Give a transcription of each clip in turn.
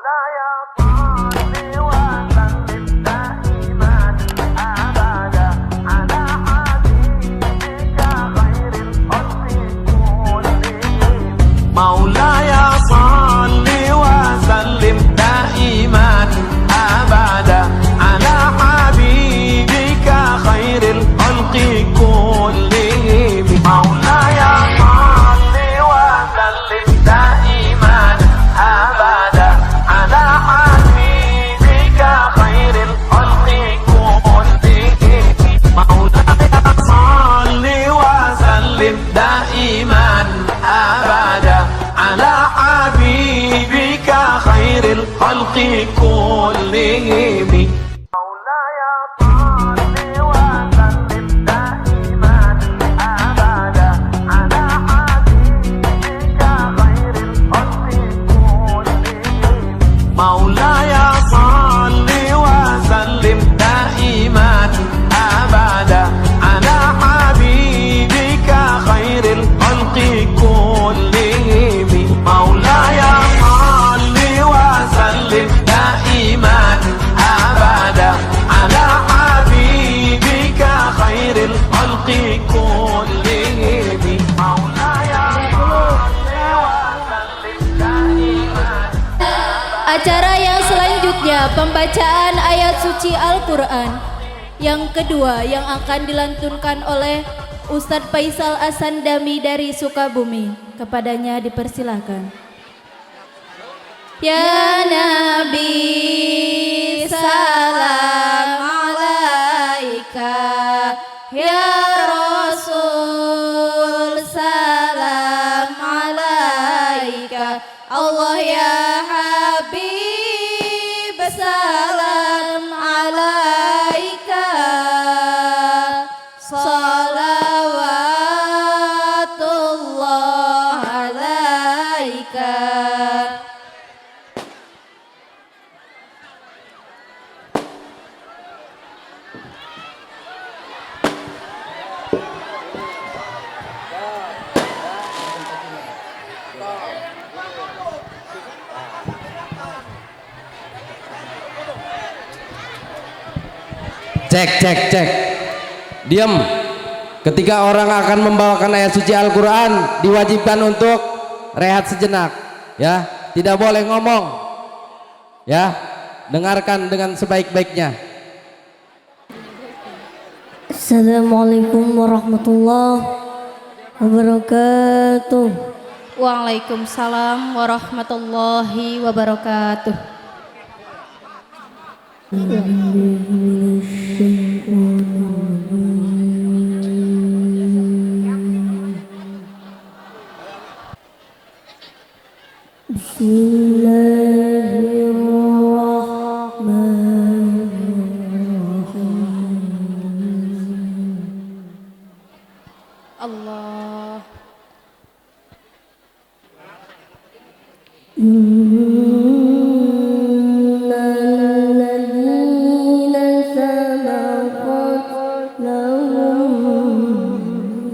مولاي صل وسلم دائما أبدا على حبيبك خير الخلق كلهم. مولاي صل وسلم دائما أبدا على حبيبك خير الخلق كلهم. مولاي صل وسلم دائما أبدا على حبيبك خير الخلق كلهم. مولاي صل وسلم دائما أبدا على حبيبك خير الخلق كلهم. مولاي صل وسلم دائما أبدا على حبيبك خير الخلق كلهم. مولاي صل وسلم دائما أبدا على حبيبك خير الخلق كلهم. مولاي صل وسلم دائما. Acara yang selanjutnya pembacaan ayat suci Al-Quran yang kedua yang akan dilantunkan oleh Ustadz Faisal Asandami dari Sukabumi. Kepadanya dipersilakan. Ya Nabi salam alaika, ya Rasul salam alaika, Allah ya Habib salam alaika, salawatullah alaika. Cek, cek, cek. Diam. Ketika orang akan membawakan ayat suci Al-Quran, diwajibkan untuk rehat sejenak. Ya, tidak boleh ngomong. Ya, dengarkan dengan sebaik-baiknya. Assalamualaikum warahmatullahi wabarakatuh. Waalaikumsalam warahmatullahi wabarakatuh. Bismillahirrahmanirrahim. Allah. Innalladzina sabaqat lahum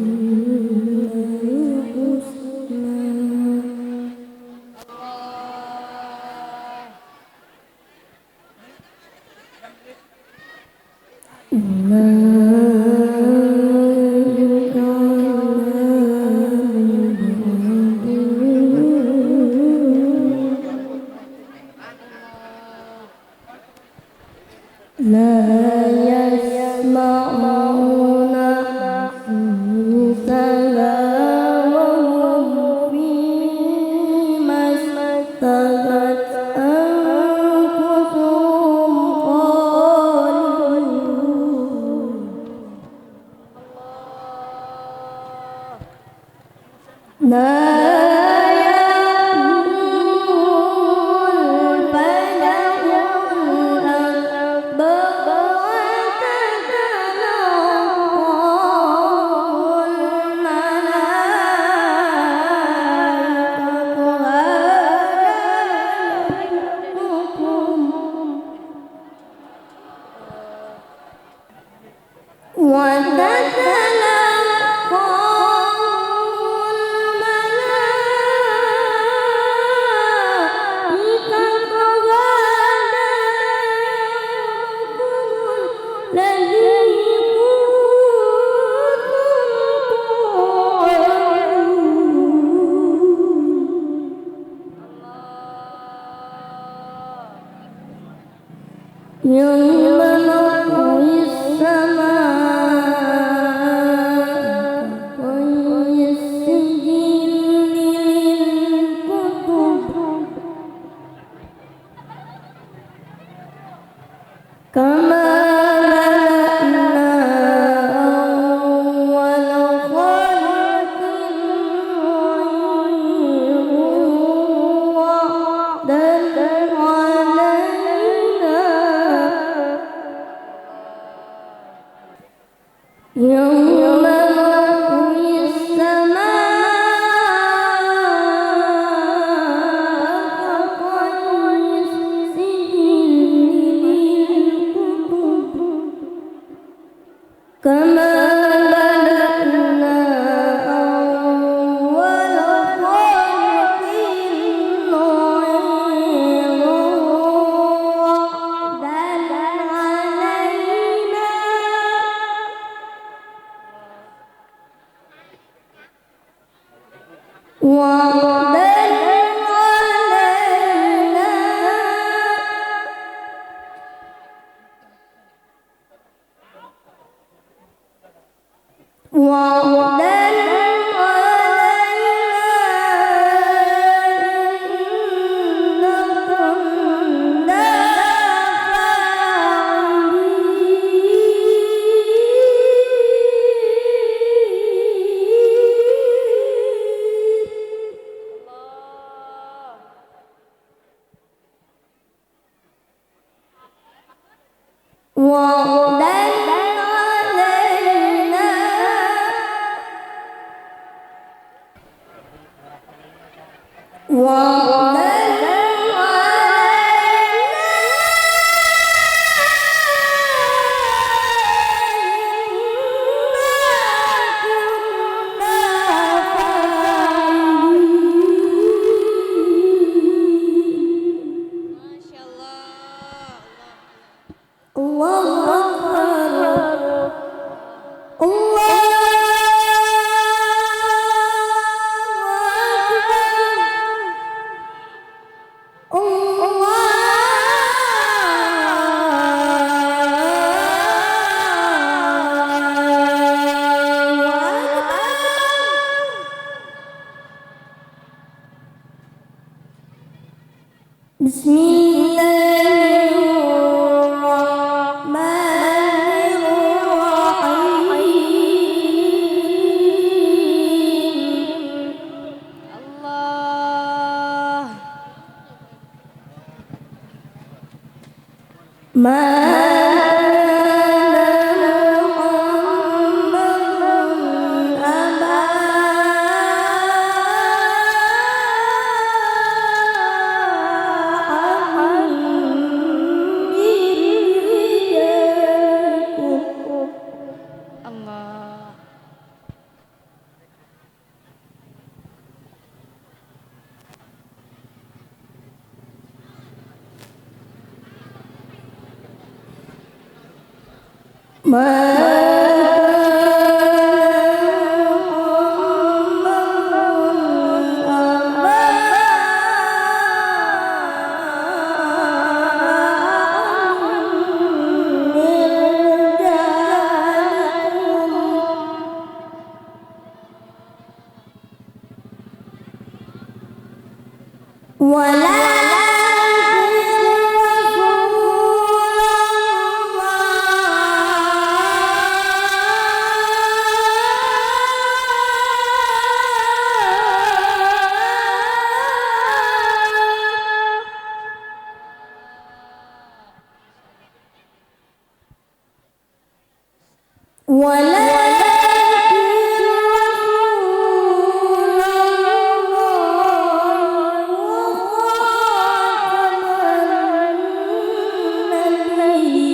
minnal husna. Ulaika لا يسمعون حسيسها وهم فيما اشتهت أنفسهم خالدون. لا يحزنهم الفزع الأكبر وتتلقاهم الملائكة هذا يومكم وتتلقاهم الملائكة. يوم نطوي السماء كطي السجل للكتب كما بدأنا أول خلق نعيده وعدا علينا وعدا علينا وعدا علينا إنا كنا فاعلين. وعدا علينا. وعدا علينا إنا كنا فاعلين. الله أكبر الله أكبر الله أكبر. بسم الله الرحمن الرحيم. Allah. ما كان محمد أبا أحد من رجالكم Allah. ما كان محمد أبا أحد من رجالكم ولكن رسول الله ولكن رسول الله وخاتم النبيين.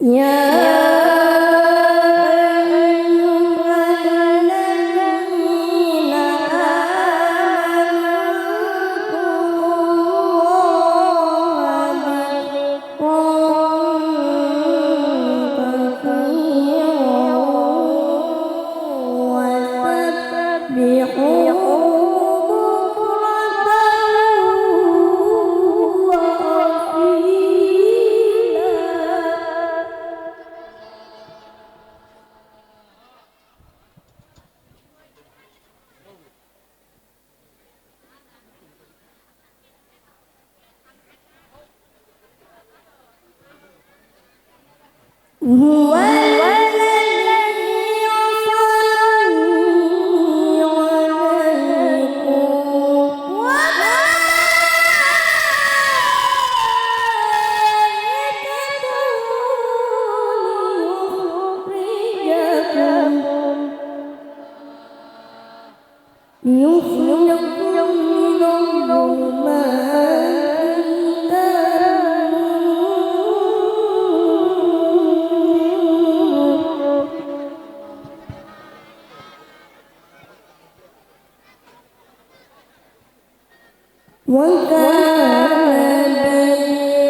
يا أيها الذين آمنوا اذكروا الله هو الذي يصلي عليكم وملائكته ليخرجكم من الظلمات إلى النور. وكان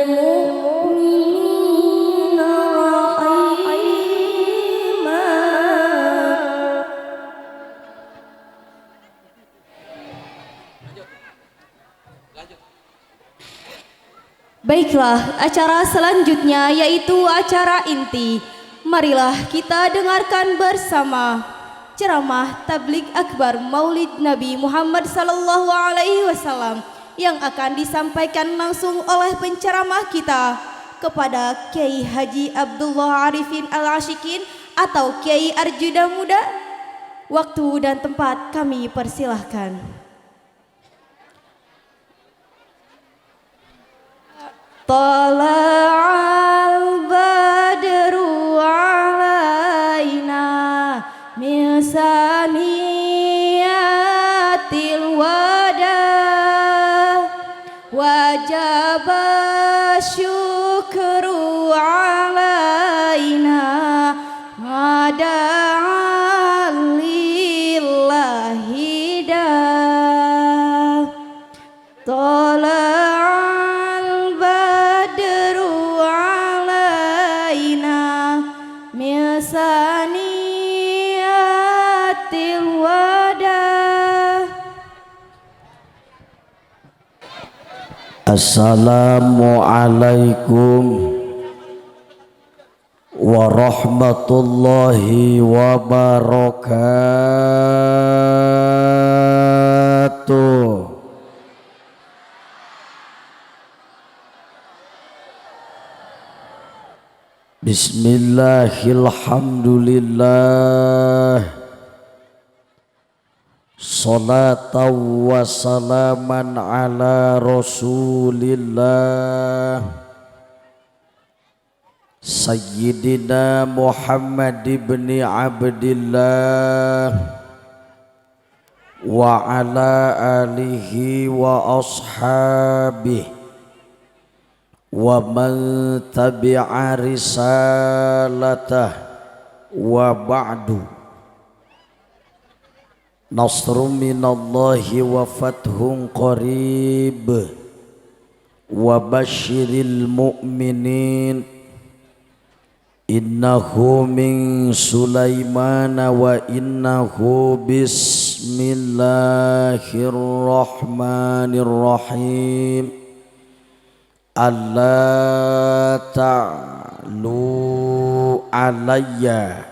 بالمؤمنين رحيما. Baiklah, acara selanjutnya yaitu acara inti. Marilah kita dengarkan bersama ceramah Tabligh Akbar Maulid Nabi Muhammad Sallallahu Alaihi Wasallam yang akan disampaikan langsung oleh penceramah kita kepada Kiai Haji Abdullah Arifin Al-Ashikin atau Kiai Arjuda Muda. Waktu dan tempat kami persilahkan. Tala'al badru alaina min saniyatil wada wajib syukru alaina mada'a lillahi da. Tala'al badru alaina min saniyatil wada. Assalamualaikum warahmatullahi wabarakatuh. Bismillahirrahmanirrahim. Salatan wa salaman ala Rasulillah Sayyidina Muhammad ibn Abdillah wa ala alihi wa ashabihi wa man tabi'a risalatah wa ba'du. Nasrun minallahi wa fathun qarib wa basyiril mu'minin. Innahu min Sulaiman wa innahu bismillahirrahmanirrahim. Alla ta'lu alayya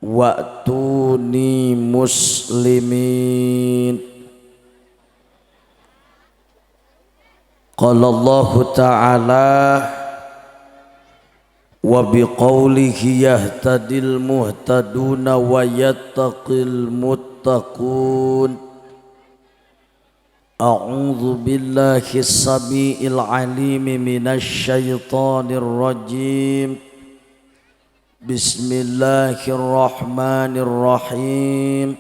wa'tuni muslimin. Qala Allahu ta'ala wa biqawlihi yahtadil muhtaduna wa yattaqil muttaqun. A'udzu billahi as-sami'il 'alimi minasy syaithanir rajim. Bismillahirrahmanirrahim.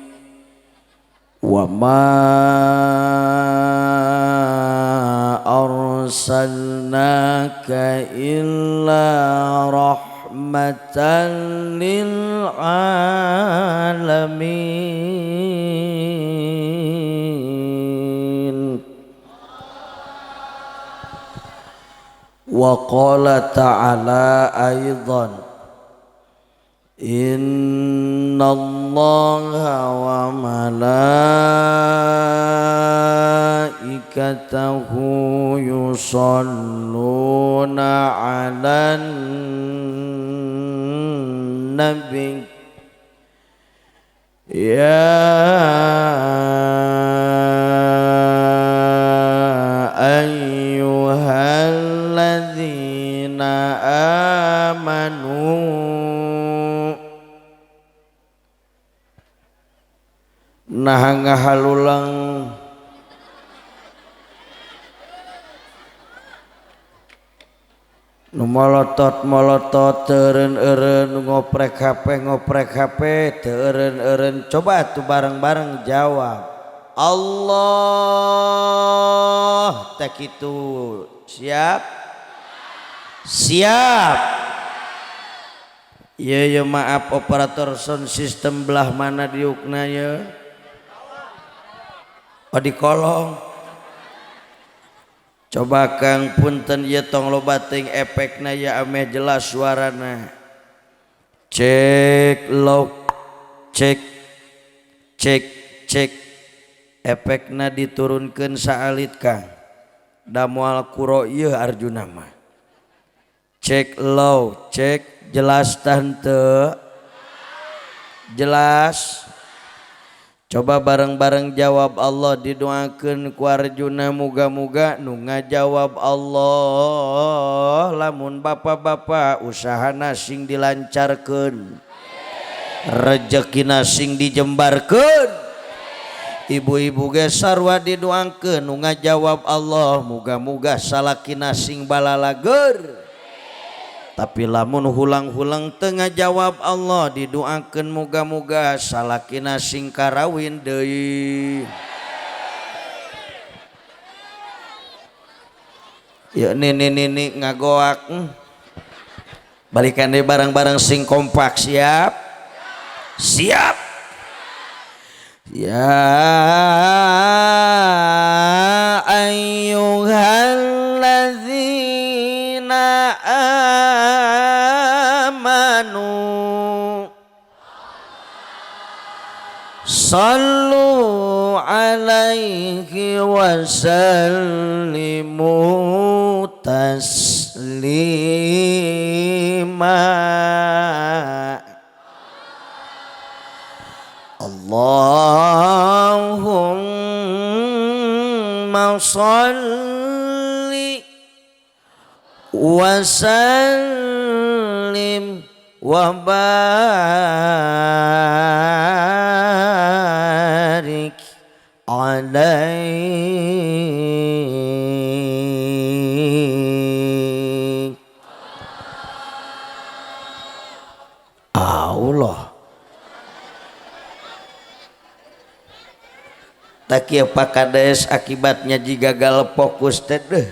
Wa ma arsalnaka illa rahmatan lil alamin. Wa qala ta'ala aidan, inna allaha wa malaikatahu yusalluna 'alan nabi ya ayyuhalladzina amanu Nah, ngahalulang nu molotot molotot teureun-eureun, ngoprek HP ngoprek HP teureun-eureun. Coba tuh bareng-bareng jawab Allah tak itu. Siap siap. Iya ya, maaf operator sound system belah mana diukna ya? Oh, di kolong. Coba Kang, punten ya, tong loba teuing efekna ya, ameh jelas suarana. Cek lock, cek cek cek, efekna diturunkan saalit Kang, da moal kuro ieu Arjuna mah. Cek low, cek, jelas tante? Jelas. Coba bareng-bareng jawab Allah, didoakan ku Arjuna muga-muga nu ngajawab Allah lamun bapak-bapak usahana sing dilancarkeun, rezekina sing dijembarkeun. Ibu-ibu ge sarua didoakeun nu ngajawab Allah muga-muga salakina sing balalager. Tapi lamun hulang-hulang teu ngajawab Allah, didoakeun muga-muga salakina sing karawin deui. Ya, nini nini ngagoak. Balikan deh bareng-bareng sing kompak. Siap siap. Ya ayyuhallazina amanu sallu alaihi wa sallimu taslima. Allahumma salli wa sallim wa barik alaih. Allah. Tak kieu Pak Kades akibatnya jika gagal fokus teh deh.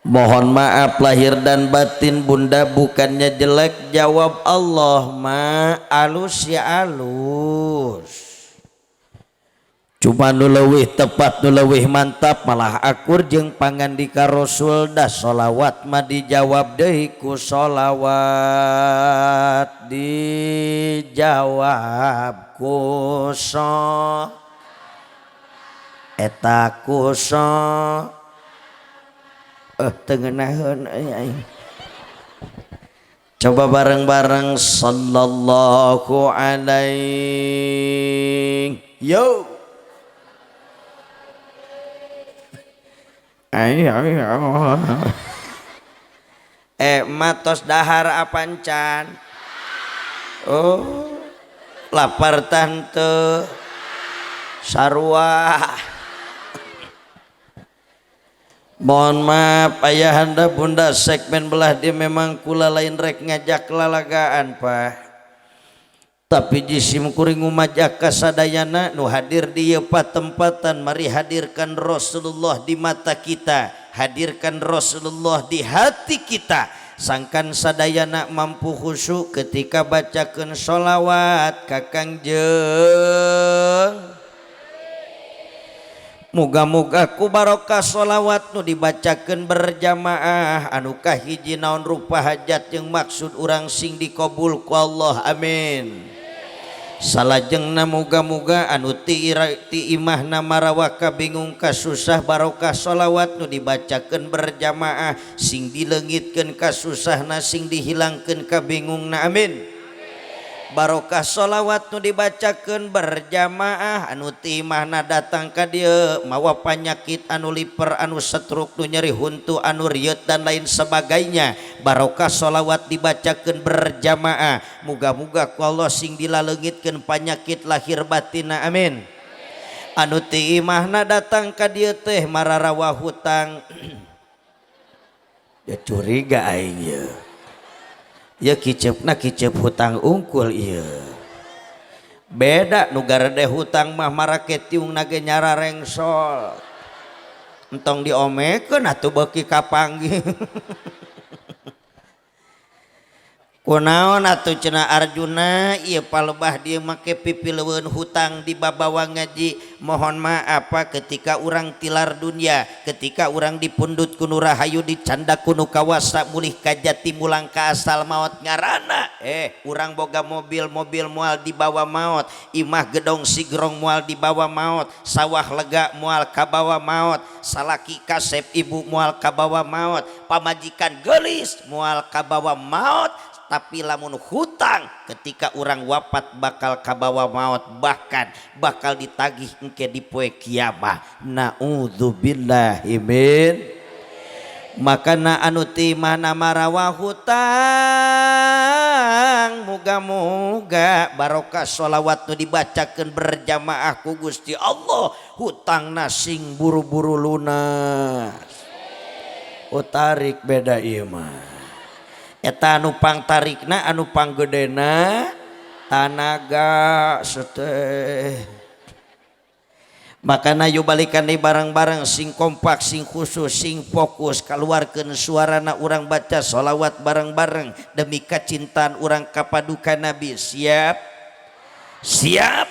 Mohon maaf lahir dan batin bunda, bukannya jelek jawab Allah ma alus ya alus, cuma nu leuwih tepat nu leuwih mantap malah akur jeung pangandika Rasul, dah sholawat mah dijawab deui ku sholawat, dijawab ku so eta ku so teu ngeunaheun euy aing. Coba bareng-bareng sallallahu alaihi yo. Ayo. Matos dahar apancan? Oh, lapar tante. Sarua. Mohon maaf ayahanda bunda, segmen belah dia memang kula lain rek ngajak lalagaan Pak. Tapi jisim kuring ngumajak kasadayana nu hadir di ieu patempatan, mari hadirkan Rasulullah di mata kita, hadirkan Rasulullah di hati kita. Sangkan sadayana mampu khusyuk ketika bacakeun sholawat ka Kangjeng. Muga-muga ku barokah sholawat nu dibacakeun berjamaah anu kahiji naon rupa hajat jeung maksud urang sing dikabul ku Allah, amin. Salajengna muga-muga anu ti imahna marawa kabingung kasusah barokah sholawat nu dibacakeun berjamaah sing dileungitkeun kasusahna sing dihilangkeun kabingungna, amin. Barokah sholawat nu dibacakeun berjamaah anu ti imahna datang ka dieu mawa panyakit anu liper anu stroke nu nyeri huntu anu rieut dan lain sebagainya. Barokah sholawat dibacakeun berjamaah muga-muga ku Allah sing dilaleungitkeun panyakit lahir batinna, amin. Anu ti imahna datang ka dieu teh mararawa hutang ya curiga aing ieu. Ya kicepna kicep hutang ungkul ieu. Beda nu garede hutang mah marake tiung nage nyara rengsol. Entong diomekeun atuh beuki kapanggih. Kunaon atuh cenah Arjuna ieu palebah dieu make pipileuweun hutang dibabawa ngaji. Mohon maaf Pak, ketika urang tilar dunia, ketika urang dipundut ku nu rahayu dicandak ku nu kawasa mulih ka jati mulang ka asal maot ngaranna. Urang boga mobil, mobil moal dibawa maot, imah gedong sigrong moal dibawa maot, sawah lega moal kabawa maot, salaki kasep ibu moal kabawa maot, pamajikan geulis moal kabawa maot. Tapi lamun hutang ketika urang wafat bakal kabawa maut, bahkan bakal ditagih engke di poe kiamah. Naudzubillahi min. Makana anu ti mana marawa hutang muga-muga barokah sholawat nu dibacakeun berjamaah ku Gusti Allah hutangna sing buru-buru lunas. Oh tarik beda ieu mah. Eta anu pangtarikna anu panggedena tanaga seteh. Makana yuk balikan di bareng-bareng sing kompak sing khusus sing fokus keluarkeun suarana urang baca sholawat bareng-bareng demi kecintaan urang kapaduka Nabi. Siap? Siap?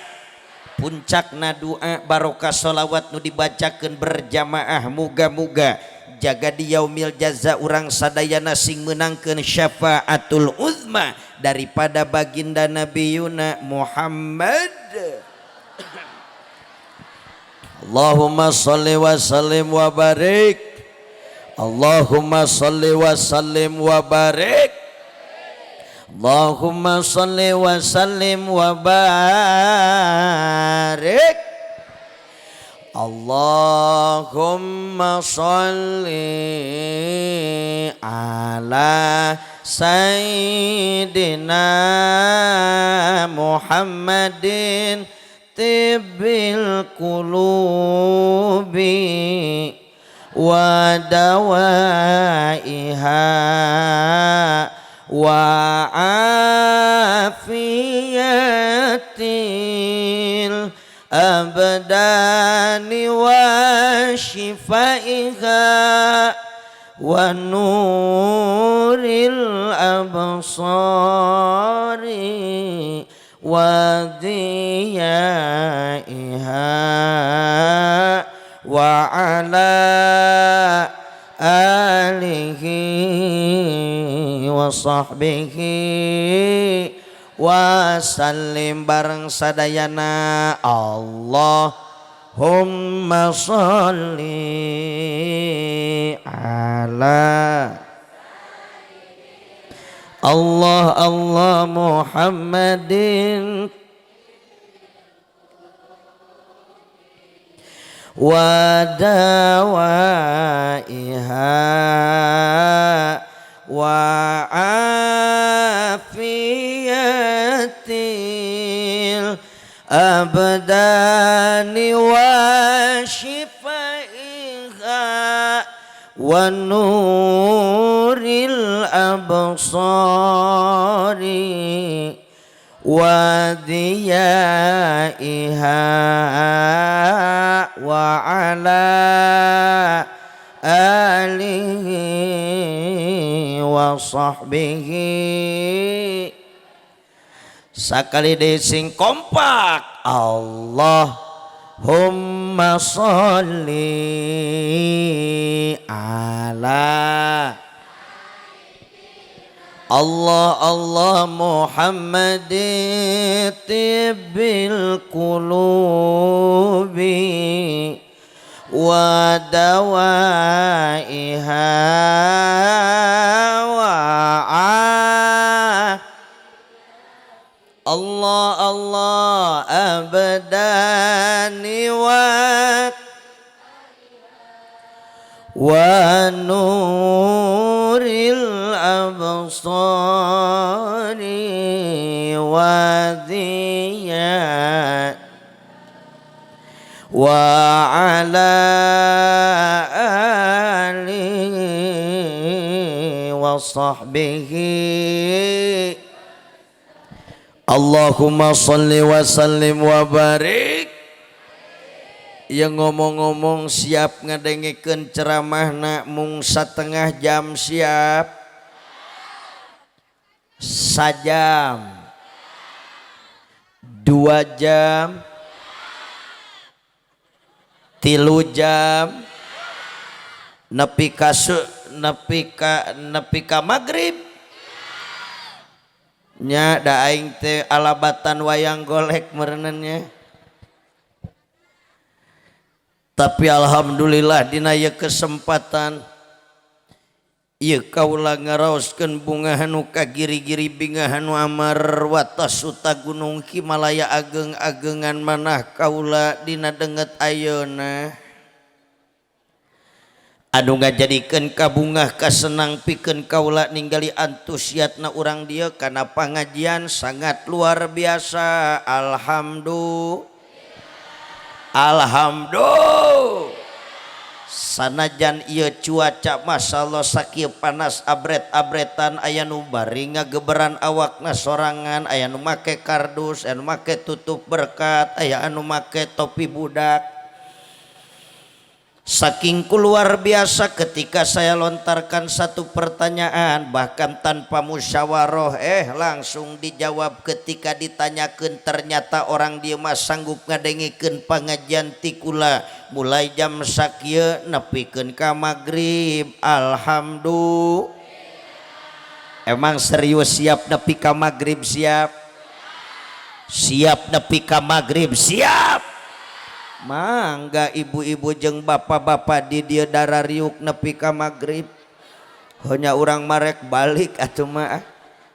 Puncakna doa barokah sholawat nu dibacakeun berjamaah muga-muga jaga di yaumil jaza urang sadayana sing menangkeun syafaatul uzma daripada baginda Nabi Yuna Muhammad. Allahumma sholli wa sallim wa barik. Allahumma sholli wa sallim wa barik. Allahumma sholli wa sallim wa barik. Allahumma sholli ala sayyidina Muhammadin tibbil qulubi wa dawaiha wa afiyatil abdani wa shifaiha wa nuril absari wa diyaiha wa ala alihi wa sahbihi wa sallim bareng sadayana. Allahumma sholli ala Allah Allah Muhammadin wa dawaiha wa afiyatil abdani wa shifaiha wa nuril absari wa diyaiha wa ala alihi wa sahbihi. Sakali deui sing kompak. Allahumma sholli ala Allah Allah Muhammadin tibbil qulubi wa dawaiha wa Allah Wa nuril absari wa dhiya wa ala alihi wa sahbihi. Allahumma salli wa sallim wa barik. Yang ngomong-ngomong siap ngadengekeun ceramahna mung satengah jam siap, sajam, 2 jam, 3 jam, nepi ka nepi ka magrib nya. Da aing teh alabatan wayang golek merenennya. Tapi alhamdulillah dina ieu kesempatan ieu kaula ngaraoskeun bunga anu kagiri-giri bingah anu amar watas suta gunung Himalaya ageng-agengan manah kaula dina denget ayeuna anu ngajadikeun kabungah kasenang pikeun kaula ninggali antusiatna urang dieu kana pangajian sangat luar biasa. Alhamdulillah. Alhamdulillah. Sanajan ieu cuaca masyaallah sakieu panas abret-abretan, aya nu bari ngageberan awakna sorangan, aya nu make kardus, aya nu make tutup berkat, aya anu make topi budak. Saking luar biasa ketika saya lontarkan satu pertanyaan bahkan tanpa musyawarah langsung dijawab. Ketika ditanyakan ternyata orang dia mah sanggup ngadengikeun pangajian tikula mulai jam sakieu nepikeun ka magrib. Alhamdulillah. Emang serius siap nepi ka magrib? Siap, siap nepi ka magrib, siap. Mangga ibu-ibu jeung bapak-bapak di dieu darariuk nepi ka magrib. Hanya urang marek balik atuh mah.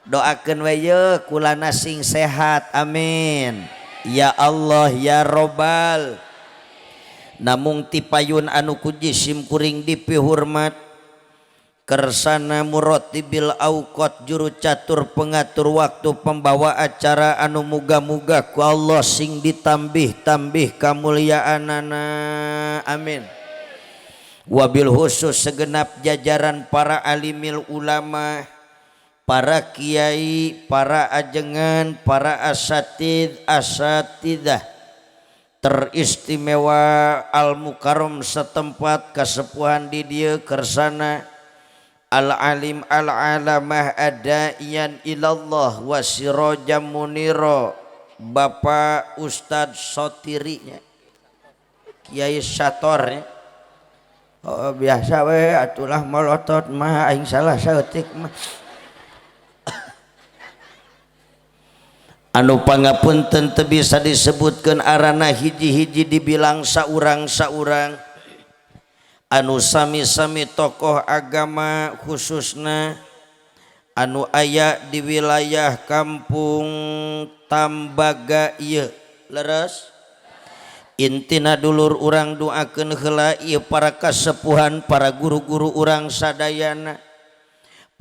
Doakeun we ye kulana sing sehat, amin. Ya Allah ya Robbal. Namung tipayun anu ku jisim kuring dipihormat kersana muratibil auqat juru catur pengatur waktu pembawa acara anu muga-muga ku Allah sing ditambih-tambih kamuliaanana, amin. Wabil khusus segenap jajaran para alimil ulama, para kiai, para ajengan, para asatid asatidah teristimewa al mukarram setempat kasepuhan di dieu kersana al-alim al-alamah adaiyan ilallah wasirojam muniro Bapak Ustadz Sotirinya Kiai Satornya. Oh, biasa we atulah molotot mah aing salah saeutik mah. Anu pangapunten teu bisa disebutkeun arana hiji-hiji dibilang saurang-saurang. Anu sami-sami tokoh agama khususna anu aya di wilayah kampung Tambaga ieu leres. Intina dulur urang doakeun heula ieu para kasepuhan, para guru-guru urang sadayana,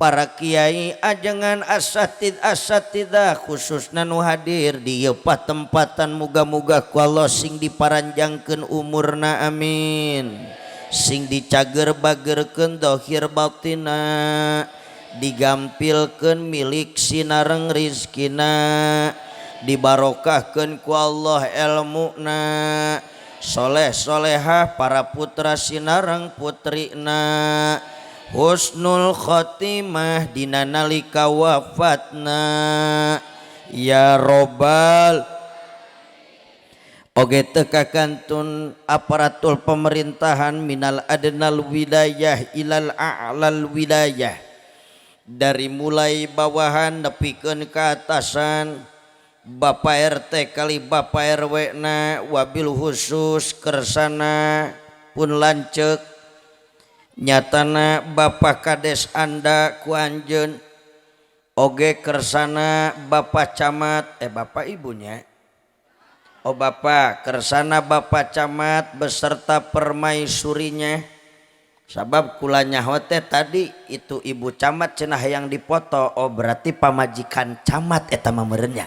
para kiai ajengan asatid asatidah khususna nu hadir di ieu patempatan muga-muga ku Allah sing diparanjangkeun umurna, amin. Sing dicager bagerkeun dohir batina, digampilkeun milik sinareng rizkina, dibarokahkeun ku Allah elmuna, soleh solehah para putra sinareng putrina, husnul khotimah dina nalika wafatna ya robbal. Oge teu kakantun aparatur pemerintahan minal adnal wilayah ilal a'lal wilayah, dari mulai bawahan nepikeun ka atasan, Bapak RT kali Bapak RW na wabil khusus kersana pun lanceuk nyatana Bapak Kades anda ku anjeun oge kersana Bapak Camat Bapak ibunya. Oh Bapak kersana Bapak Camat beserta permaisurinya Sabab kula nyaho teh tadi itu ibu camat cenah yang dipoto. Oh, berarti pamajikan camat eta mah meureun nya.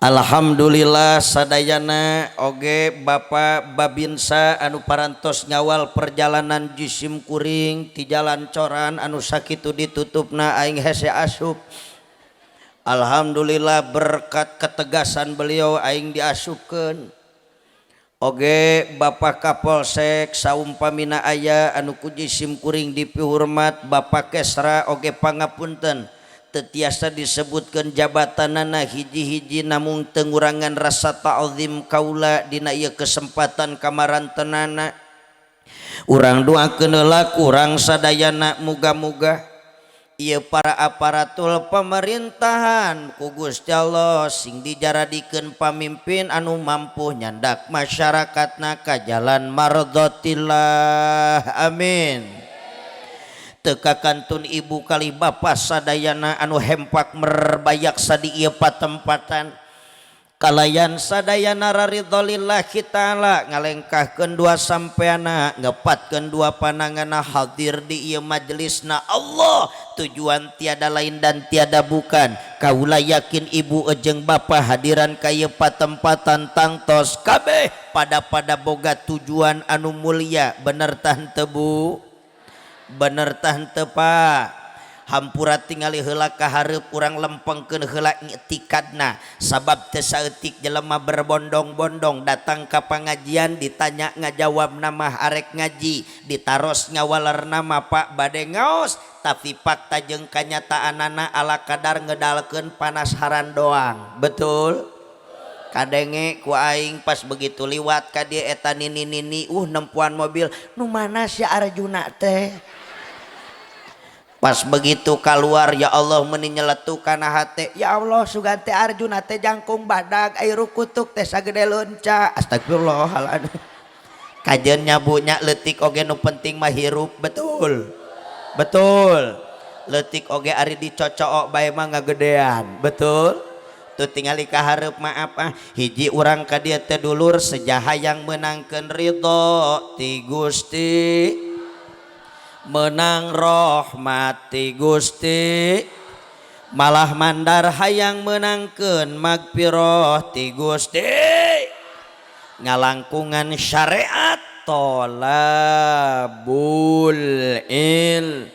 Alhamdulillah sadayana oge Bapak Babinsa anu parantos ngawal perjalanan jisim kuring ti jalan coran anu sakitu ditutupna aing hese asup. Alhamdulillah berkat ketegasan beliau aing diasupkeun. Oge Bapak Kapolsek saumpamina aya anu ku jisim kuring dipihormat, Bapak Kesra oge pangapunten teu tiasa disebutkeun jabatanana hiji-hiji, namung teu ngurangan rasa ta'zim kaula dina ieu kesempatan kamarantenana. Urang doakeun heula kurang sadayana, muga-muga ieu para aparatur pemerintahan ku Gusti Allah sing dijaradikeun pamimpin anu mampu nyandak masyarakatna ka jalan mardhatillah, amin. Teu kakantun ibu kali bapa sadayana anu hempak merbayaksa di ieu patempatan kalayan sadayana raridho lillahi ta'ala, ngalengkahkeun dua sampeana, ngepatkeun dua panangana hadir di ieu majelisna Allah, tujuan tiada lain dan tiada bukan. Kaula yakin ibu jeung bapa hadiran ka ieu patempatan tangtos kabeh pada pada boga tujuan anu mulia. Bener tah henteu, Bu? Bener tah henteu, Pak? Hampura tingali heula ka hareup, urang lempengkeun heula i'tikadna, sabab teu saeutik jelema berbondong-bondong datang ka pangajian, ditanya ngajawab nama arek ngaji, ditaros ngawaler nama Pak bade ngaos, tapi fakta jeung kanyataanana ala kadar ngedalkeun panas harandoang. Betul? Kadenge ku aing pas begitu liwat ka dieu eta nini-nini nempuan mobil, "Nu mana si Arjuna teh?" Pas begitu keluar, ya Allah, meni nyeletuk kana hate, "Ya Allah, sugan teh Arjuna teh jangkung badag, air kutuk teh sagede leunca." Astagfirullahaladzim. Kajeun nyabunya leutik oge nu penting mah hirup. Betul? Betul? Leutik oge ari dicocook bae mah ngagedean. Betul? Tuh tingali ka hareup, maaf ah, hiji urang ka dieu teh dulur sejaha yang menangkeun ridho ti Gusti, menang rahmat ti Gusti, malah mandar hayang menangkeun magfirah ti Gusti, ngalangkungan syariat tolabul il.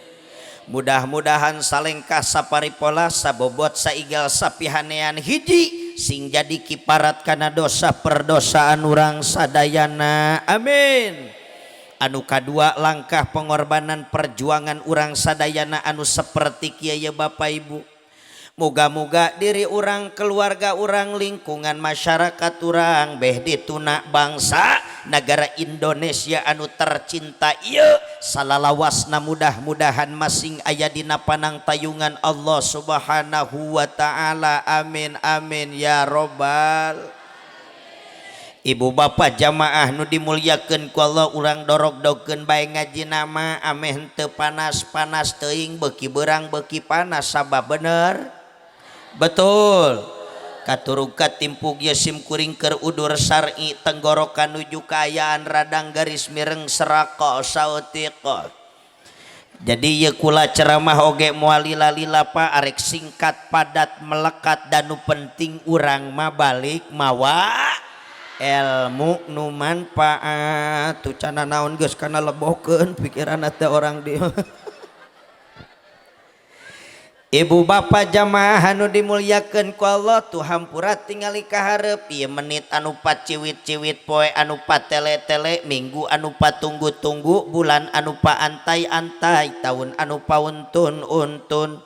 Mudah-mudahan salengkah saparipola sabobot saigal sapihanean hiji sing jadi kiparat kana dosa perdosaan urang sadayana, amin. Anu kadua, langkah pengorbanan perjuangan urang sadayana anu seperti kieu, Bapak Ibu, muga-muga diri urang, keluarga urang, lingkungan masyarakat urang, beh dituna bangsa negara Indonesia anu tercinta ieu salalawasna mudah-mudahan masing aya dina panang tayungan Allah Subhanahu wa taala, amin amin ya robbal. Ibu bapak jamaah nu dimuliakeun ku Allah, urang dorog-dogkeun bae ngaji nama ameh henteu panas-panas teuing, beuki beurang beuki panas sabab. Bener? Betul? Katurug katimpug ye sim kuring keur udur syar'i, tenggorokan nuju kaayaan radang garis mireng serako saeutik. Jadi ye kula ceramah oge moal lila-lila, Pak, arek singkat, padat, melekat, dan nu penting urang mah balik mawa ilmu nu manfaat. Tuh cana naon geus kana lebokeun pikiran teh orang di. Ibu bapak jamaah anu dimuliakeun ku Allah, tuh hampura tingali ka hareup ieu menit anu paciwit-ciwit, poe anu patele-tele, minggu anu patunggu-tunggu, bulan anu paantai-antai, tahun anu pauntun-untun.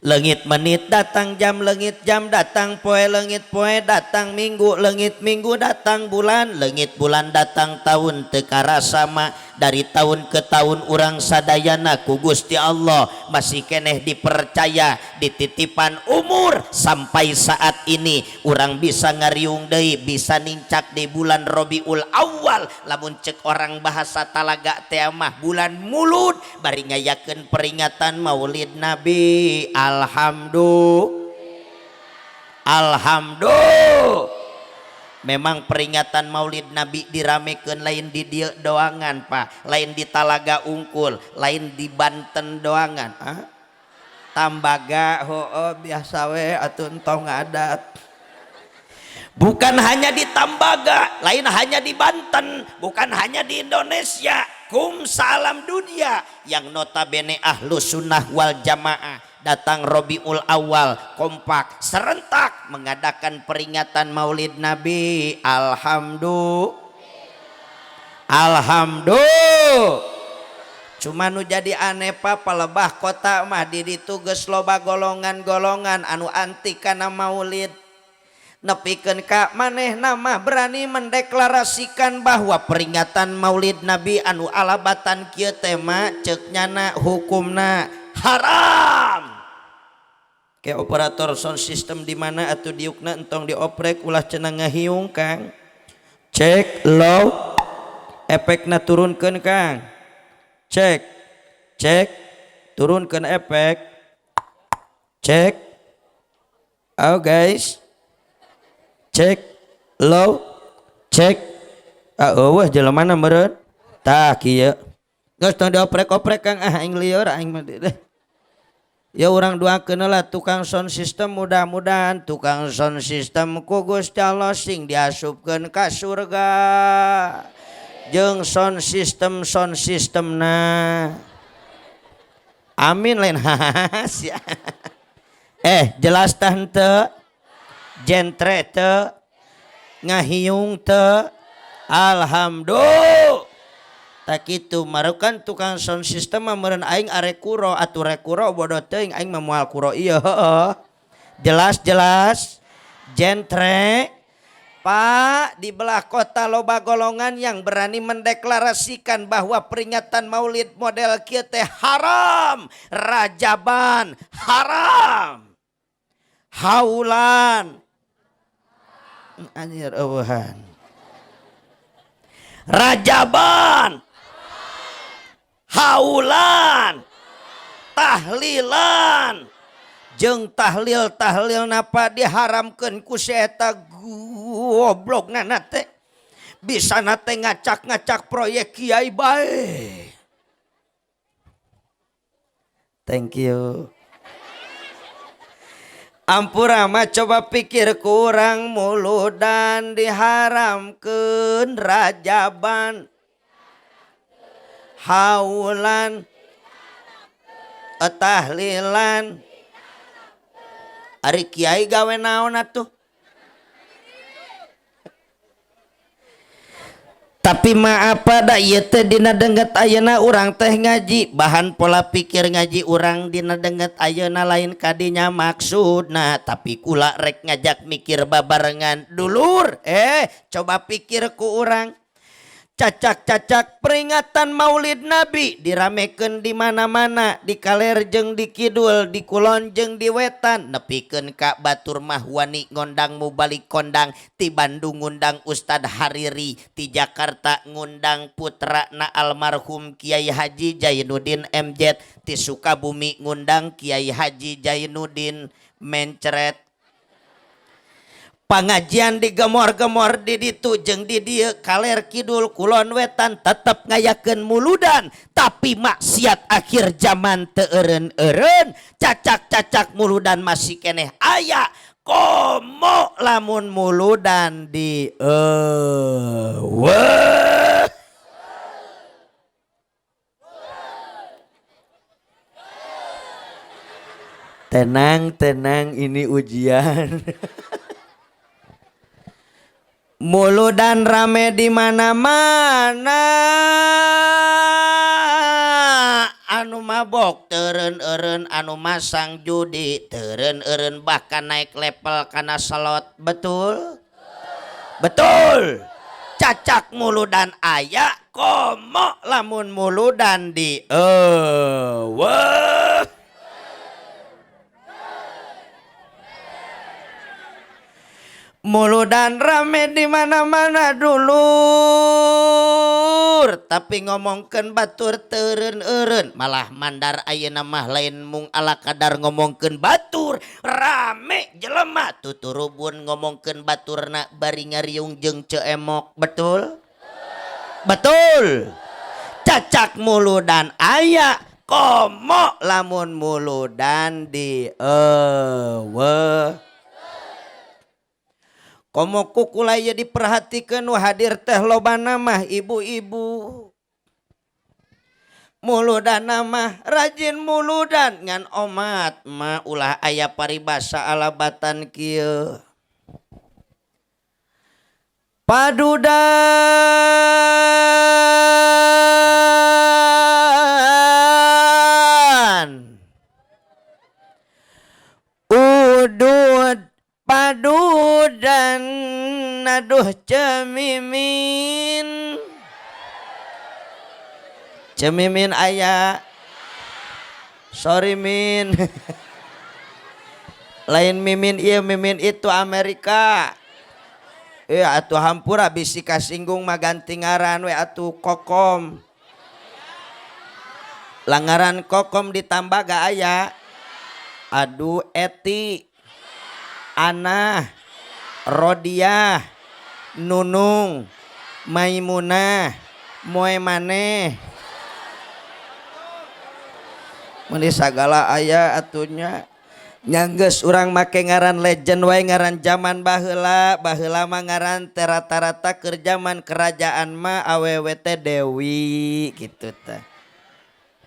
Leungit menit datang jam, leungit jam datang poe, leungit poe datang minggu, leungit minggu datang bulan, leungit bulan datang tahun. Teu karasa mah dari tahun ke tahun urang sadayana ku Gusti Allah masih keneh dipercaya, dititipan umur sampai saat ini urang bisa ngariung deui, bisa nincak di bulan Robiul Awal, lamun cek orang bahasa talaga teh mah bulan Mulud, bari ngayakeun peringatan Maulid Nabi. Alhamdulillah, alhamdulillah. Memang peringatan Maulid Nabi diramekeun lain di dieu doangan, Pak, lain di Talaga Ungkul, lain di Banten doangan. Ah? Tambaga hooh biasa we atuh entong adat. Bukan hanya di Tambaga, lain hanya di Banten, bukan hanya di Indonesia, kum salam dunia yang notabene ahlu sunnah wal jamaah datang Robiul Awal kompak serentak mengadakan peringatan Maulid Nabi. Alhamdulillah, alhamdulillah. Cuma nu jadi aneh pa palebah kota mah di ditu geus loba golongan-golongan anu anti kana maulid. Nepikeun ka manehna mah berani mendeklarasikan bahwa peringatan Maulid Nabi anu alabatan kieu teh mah ceuk nyana hukumna haram. Kayak operator sound system di mana atuh diukna entong dioprek ulah cenah ngahiung Kang. Cek low efekna turunkeun Kang. Cek cek turunkeun efek. Cek. Oh guys. Cek low cek. Ah eueuh jelema na meureun. Tah kieu. Geus tong dioprek-oprek Kang, ah aing lieur aing mah deh. Ya urang doakeun lah tukang sound system, mudah-mudahan tukang sound system ku Gusti Allah sing diasupkeun ka surga jeung sound system sound systemna. Amin lain hahaha. Jelas tah henteu? Jentre teu? Ngahiung teu? Alhamdulillah. Tak kitu marukan tukang sound system mah meureun aing arek kuro atuh rek kuro bodoh teuing aing mah moal kuro ieu heueuh. Jelas jelas jentre Pak, di belah kota loba golongan yang berani mendeklarasikan bahwa peringatan Maulid model kieu teh haram, rajaban haram, haulan, anjir eueuhan, rajaban, haulan, tahlilan, jeung tahlil-tahlil napa diharamkeun ku si eta goblok nana teh bisa nate ngacak-ngacak proyek kiai bae. Thank you. Ampura mah coba pikir kurang muludan diharamkeun, rajaban, haulan, tahlilan. Ari kiai gawe naon atuh? Tapi maaf pada ieu teh dina denget ayeuna urang teh ngaji, bahan pola pikir ngaji urang dina denget ayeuna lain kadinya maksudna, tapi kula rek ngajak mikir babarengan dulur. Coba pikir ku urang. Cacak-cacak peringatan Maulid Nabi diramekeun di mana-mana, di kaler jeung di kidul, di kulon jeung di wetan, nepikeun ka batur mah wani ngondang mubalik kondang, ti Bandung ngundang Ustad Hariri, ti Jakarta ngundang putrana almarhum Kiai Haji Jainuddin MZ, ti Sukabumi ngundang Kiai Haji Jainuddin Mencret. Pangajian digemor-gemor di ditu jeung di dieu, kaler kidul kulon wetan tetep ngayakeun muludan, tapi maksiat akhir zaman teu eureun-eureun, cacak-cacak muludan masih keneh aya. Komo lamun muludan di eueuh. Tenang, tenang, ini ujian. Muludan rame di mana-mana, anu mabok teureun-eureun, anu masang judi teureun-eureun, bahkan naik level kana slot. Betul? Betul. Cacak muludan aya, komo lamun muludan di eueuh. Muludan rame di mana-mana dulur, tapi ngomongkeun batur teureun-eureun, malah mandar ayeuna mah lain mung ala kadar ngomongkeun batur, rame Dewek jelema tuturubun ngomongkeun baturna bari ngariung jeung ceemok. Betul? Betul. Cacak muludan aya komo lamun muludan di eueuh. Komo kukula ieu diperhatikeun nu hadir teh lobana mah ibu-ibu. Muludan mah rajin muludan ngan omat mah ulah aya paribasa alabatan kieu. Padudan udud padudan aduh cemimin. Cemimin aya. Sorry min. Lain mimin iya mimin itu Amerika. Iya atuh hampura bisi kasinggung mah ganti ngaran we atuh kokom. Langaran kokom ditambah gak aya. Aduh eti, Anah, Rodiah, Nunung, Maimunah, Moe maneh. Meni sagala aya atunya. Nyanggeus urang make ngaran legend wae ngaran zaman baheula, baheula mah ngaran teh rata-rata keur zaman kerajaan mah awewe teh Dewi gitu teh.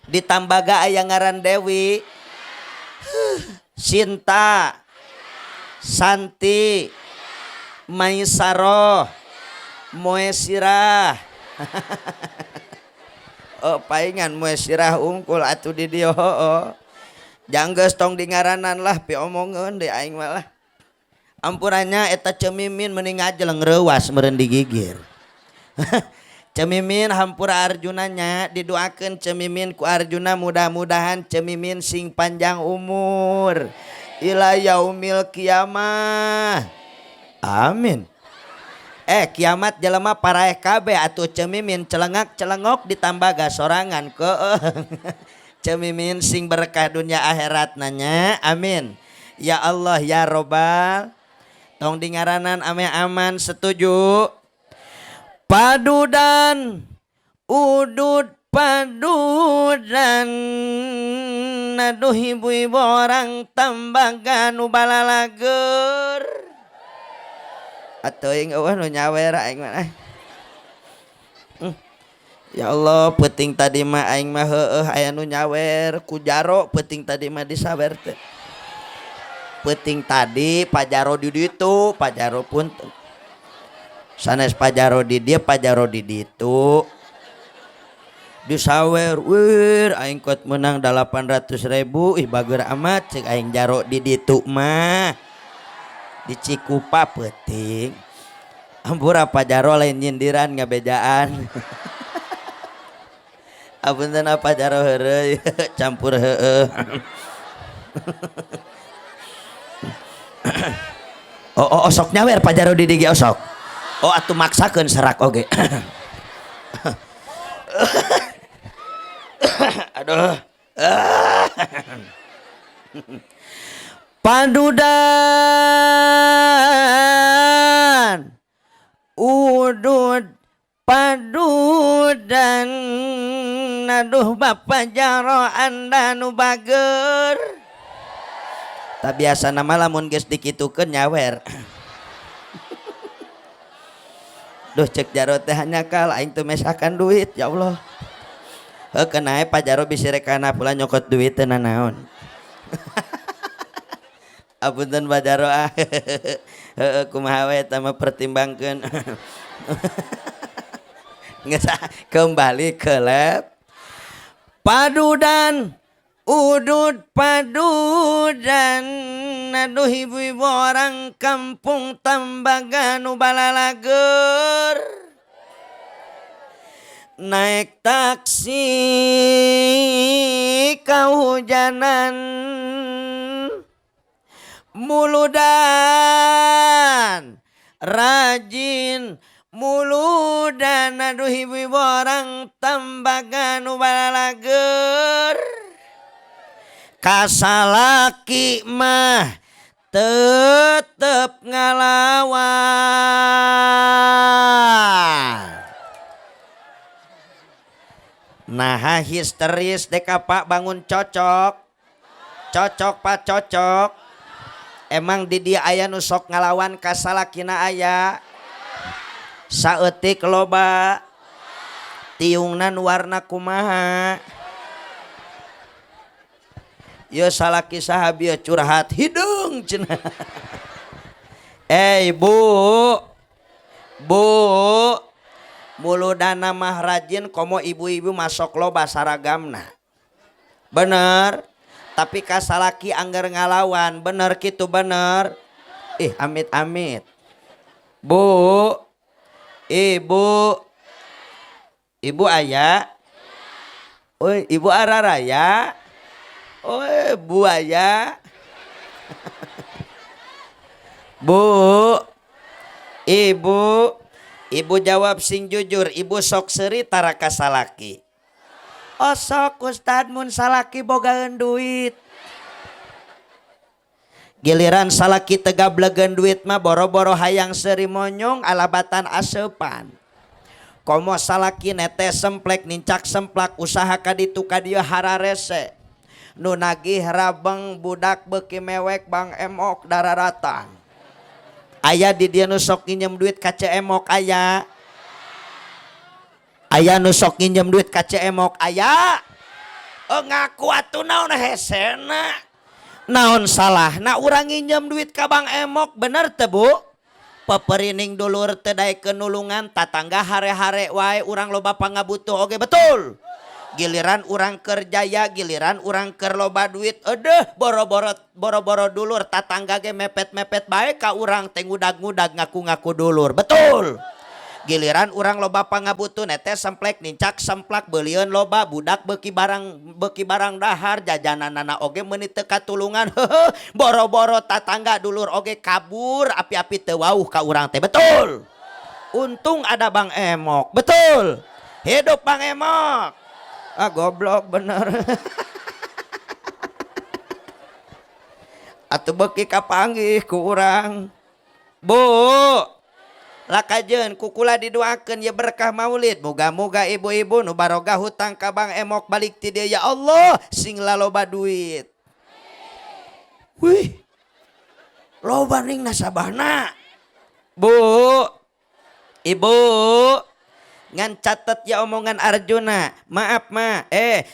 Ditambah ga aya ngaran Dewi. Sinta, Santi, Maisaroh, Moesirah. Oh paingan Moesirah unggul atuh di dieu heueuh. Janggeus tong dingaranan lah piomongeun deui aing mah lah. Ampurannya eta cemimin mending ngajeleng reuwas meureun digigir. Cemimin hampura Arjunanya didoakeun cemimin ku Arjuna mudah-mudahan cemimin sing panjang umur ila yaumil kiamah. Amin. Kiamat jelema paraeh kabeh atuh cemimin celengak celengok ditambah gasorangan keueuh. Cemimin sing berkah dunia akhirat nanya. Amin. Ya Allah ya Robbal. Tong dingaranan ame aman setuju. Padudan udud padudan aduh ibu-ibu orang Tambagan nu balalager. Atuh aing eueuh nu nyawer aing mah. Ya Allah peuting tadi mah aing mah heueuh aya nu nyawer ku jaro peuting tadi mah disawer teh. Peuting tadi pajaro di ditu, pajaro pun sanes pajaro di dieu, pajaro di ditu. Disawer, wir aing kuat menang 800.000, ih bager amat cek aing jaro di ditu mah. Di Cikupa peuting. Ampura pajaro lain nyindiran ngabejaan. Apunten apa jaro heureuy campur heueuh. Oh, osok nyawer pajaro di dieu osok. Oh atuh maksakeun serak oge. Aduh. Padudan udud padudan aduh bapak jaro anda nu bager. Tak biasa nama lamun geus dikitukeun nyawer. Duh cek jaro teh hanya kal aing teu mesakan duit ya Allah. Heuh keun ae Pak Jaro bisi rek kana pula nyokot duit teu nanaon. Apunten Pak Jaro ah. Heueuh kumaha we eta mah pertimbangkeun. Geus kembali ke lab. Padudan udud padudan aduh ibu-ibu orang kampung Tambagan nu balalager. Naik taksi kahujanan muludan rajin muludan aduh ibu-ibu orang Tambagan nu balalager. Kasalaki mah Tetep ngalawan. Nah histeris dek apa bangun cocok. Cocok pak cocok. Emang di dia aya nu sok ngalawan ka salakina aya. Saeutik loba. Tiungna nu warna kumaha. Ye salaki saha bieu curhat hideung cenah. Bu. Bu. Muludana mah rajin komo ibu-ibu masok loba saragamna. Bener. Tapi ka salaki angger ngalawan, bener kitu bener. Ih amit-amit. Bu. Ibu. Ibu aya. Oi, ibu araraya. Oi, bu aya. Bu. Ibu. Ibu jawab sing jujur, ibu sok seuri tara ka salaki. Osok ustad mun salaki bogaeun duit. Giliran salaki teu gablegeun duit mah boro-boro hayang seuri monyong alabatan aseupan. Komo salaki netes semplek nincak semplak usaha ka ditu ka dieu hararese. Nu nagih rabeng budak beuki mewek Bang Emok dararatang. Aya di dieu nu sok nginjem duit ka Ce Emok aya. Aya nu sok nginjem duit ka Ce Emok aya. Ngaku atuh naon hesena. Naon salahna urang nginjem duit ka Bang Emok bener teu Bu? Peperining dulur teu daekeun nulungan tatangga hare-hare wae urang loba pangabutuh oge betul. Giliran urang keur jaya, giliran urang keur loba duit, edeh boro-boro dulur tatangga ge mepet-mepet bae ka urang teh ngudag-ngudag ngaku-ngaku dulur. Betul. Giliran urang loba pangabutuh netes semplek nincak semplak beulieun loba budak beuki barang dahar jajananana oge meuni teu katulungan. Heuheuh, boro-boro tatangga dulur oge kabur api-api teu wauh ka urang teh. Betul. Untung ada Bang Emok. Betul. Hidup Bang Emok. Ah goblok bener. Atuh beuki kapanggih ku urang. Bu. Lakajeun kukula didoakeun ye berkah maulid. Moga-moga ibu-ibu nu baroga hutang ka Bang Emok balik ti dieu ya Allah sing laloba duit. Wih. Loba ning nasabahna. Bu. Ibu. Ngan catet ya omongan Arjuna. Maaf ma,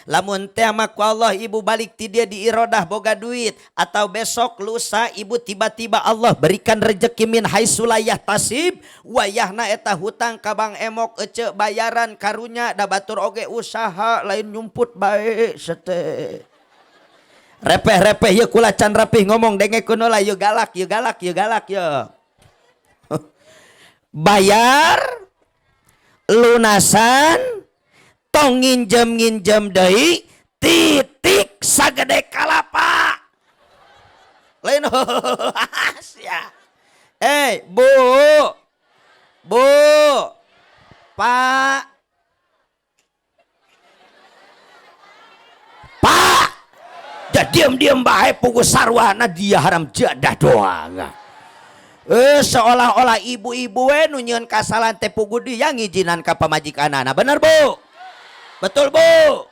lamun teh ama ku Allah ibu balik ti dia di irodah boga duit atau besok lusa ibu tiba-tiba Allah berikan rejeki min haitsu la yahtasib wayahna eta hutang ka Bang Emok ece bayaran karunya da batur oge usaha lain nyumput bae sete. Repeh-repeh ye kula can rapih ngomong dengekeun heula ye galak ye galak ye galak ye. Bayar lunasan tong nginjem-nginjem deui titik sagede kalapa lain sia. Bu Bu Pak Pak ja diem-diem bae pugu sarwana dia haram jadah doang. Seolah-olah ibu-ibu we nu nyieun kasalahan teh pugu dia ngijinan ka pamajikanana. Bener Bu? Betul Bu?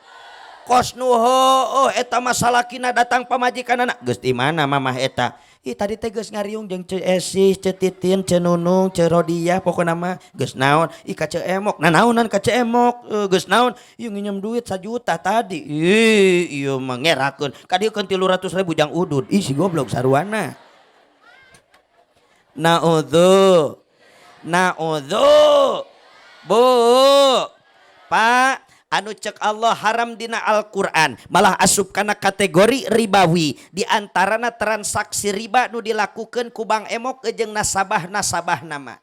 Kos nu heueuh eta mah salakina datang pamajikanana. Geus di mana mamah eta? Ih tadi teh geus ngariung jeung Ceu Esih, Ceu Titin, Ceu Nunung, Ceu Rodiah pokona mah geus naon? Ih ka Ceu Emok. Nah naonan ka Ceu Emok? Geus naon? Ieu nginjem duit 1 juta tadi. Ih ieu mah ngerakeun. Ka dieu keun 300.000 jang udud. Ih si goblok saruana. Naudzu. Naudzu. Bu. Pak, anu cek Allah haram dina Al-Qur'an, malah asup kana kategori ribawi. Di antarana transaksi riba nu dilakukeun ku Bang Emok jeung nasabah-nasabah nama.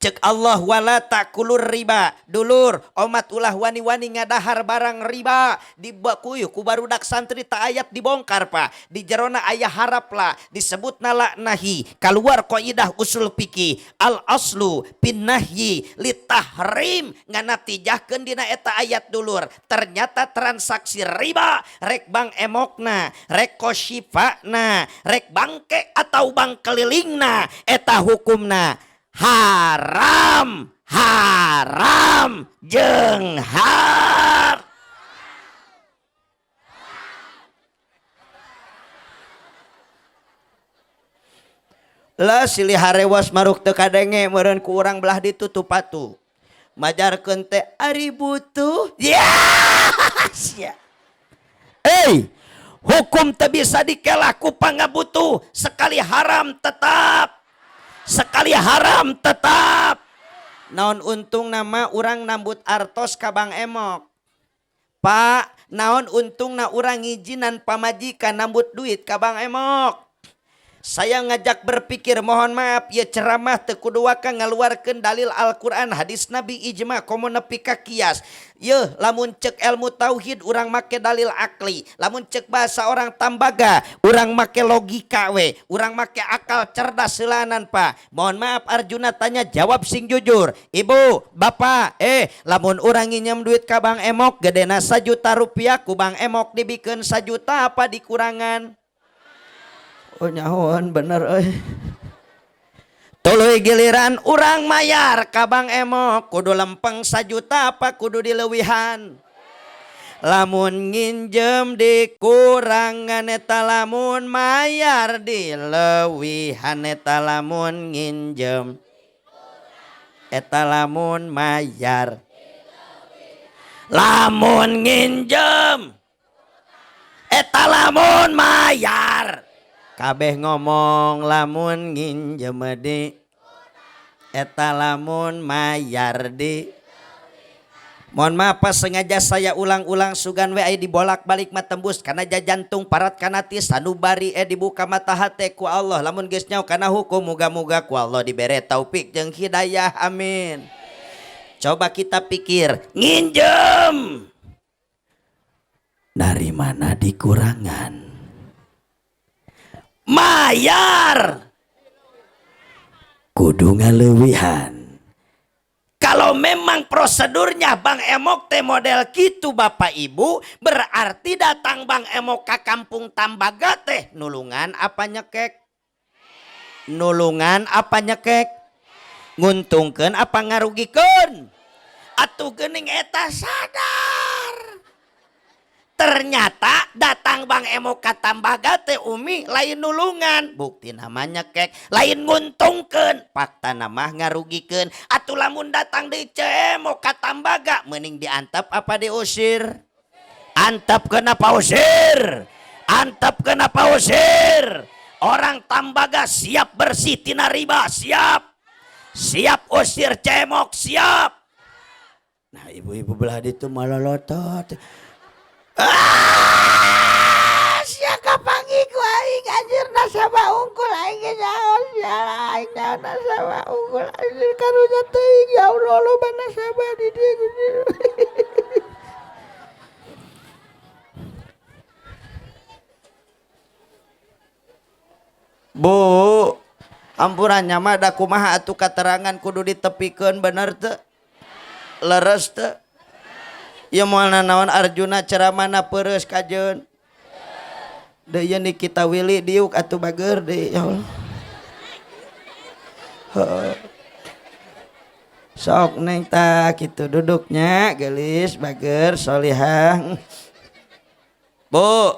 Cek Allah wala takulur riba. Dulur, omat ulah wani-wani ngadahar barang riba. Dibakuyu ku barudak santri tak ayat dibongkar pak. Di jerona ayah harap lah disebut nala nahi. Keluar kaidah usul fikih al aslu pin nahyi litahrim nganatijahkeun dina eta ayat dulur. Ternyata transaksi riba rek bank emokna, rek kosyifana, rek bangke atau bank kelilingna eta hukumna haram, haram jeung har. Lah silih harewas maruk teu kadenge meureun ku urang belah ditutup patu. Majarkeun teh ari butuh. Ya. Sia. Hey, hukum teu bisa dikelah ku pangabutuh, sekali haram tetap. Sekali haram tetap. Naon untung nama urang nambut artos ka Bang Emok. Pak, naon untung na urang ngijinan pamajikan nambut duit ka Bang Emok. Saya ngajak berpikir, mohon maaf ya ceramah teu kudu waka ngaluarkeun dalil Al-Qur'an, hadis Nabi, ijma, komo nepi ka kias. Yeuh, lamun cek ilmu tauhid urang make dalil akli, lamun cek bahasa orang Tambaga urang make logika we, urang make akal cerdas seulanan Pak. Mohon maaf Arjuna tanya jawab sing jujur. Ibu, bapak, lamun urang nginjem duit ka Bang Emok gedena 1 juta rupiah ku Bang Emok dibikeun 1 juta apa dikurangan? Oh nyahoan bener euy. Tuluy giliran urang mayar ka Bang Emok kudu lempeng 1 juta apa kudu dileuwihan? Lamun nginjem dikurangan eta lamun mayar dileuwihan eta lamun nginjem eta lamun mayar lamun nginjem eta lamun mayar. Kabeh ngomong lamun nginjem di eta lamun mayar di. Mohon maaf pas sengaja saya ulang-ulang sugan we aya dibolak-balik mah tembus kana jajantung parat kana tis sanubari dibuka mata hate ku Allah lamun geus nyaho kana hukum muga-muga ku Allah dibere taufik jeung hidayah amin. Coba kita pikir nginjem dari mana dikurangan? Mayar kudu ngaleuwihan. Kalau memang prosedurnya Bang Emok teh model gitu Bapak Ibu, berarti datang Bang Emok ke kampung Tambaga teh nulungan apa nyekek? Nulungan apa nyekek? Nguntungkeun apa ngarugikeun? Atuh geuning eta sadar. Ternyata datang Bang Emok ka Tambaga teh Umi lain nulungan, bukti namanya kek, lain nguntungkeun, fakta nama ngarugikeun. Atuh lamun datang deui Cemok ka Tambaga mending diantep apa diusir? Antep kenapa usir? Antep kenapa usir? Orang Tambaga siap bersih tina riba, siap. Siap usir Cemok, siap. Nah, ibu-ibu belah ditu malolotot. Ah, sia kapanggih ku aing anjir nasabah unggul aing ge nyaho sia aing nyaho nasabah unggul anjir karunya teuing ya Allah loba nasabah di dieu. Bu, ampurannya mah da kumaha atuh katerangan kudu ditepikeun bener teu? Leres teu? Ya moal nanaon Arjuna ceramahna peureus kajeun. Deui ieu Nikita Willy diuk atuh bager deui ya Allah. Heuh. Sok neng tah kitu duduknya geulis bager solihah. Bu,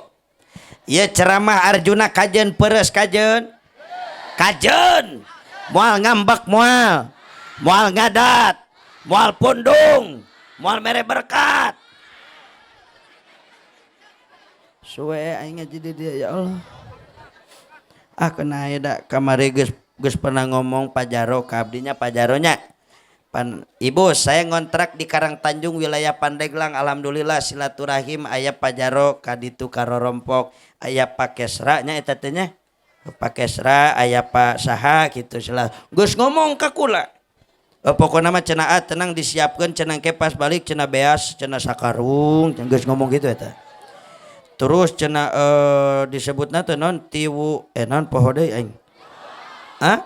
ieu ceramah Arjuna kajeun peureus kajeun. Kajeun. Moal ngambek moal. Moal ngadat, moal pundung. Moal mere berkat. Suwe aing ngaji di dia ya Allah. Ah kena aya da kamari geus pernah ngomong Pak Jaro ka abdinya Pak Jaronya. Pan, ibu saya ngontrak di Karang Tanjung wilayah Pandeglang, alhamdulillah silaturahim aya Pak Jaro ka ditu karorompok, aya Pak Kesra nya eta teh nya. Pak Kesra aya Pak Saha kitu silah. Geus ngomong ka kula. Pokoknya mah cenah, ah, tenang, disiapkan cenah, ke pas balik cenah beas cenah sakarung, geus ngomong gitu eta. Terus cenah disebutna teh naon, tiwu naon, poho deui aing. Hah?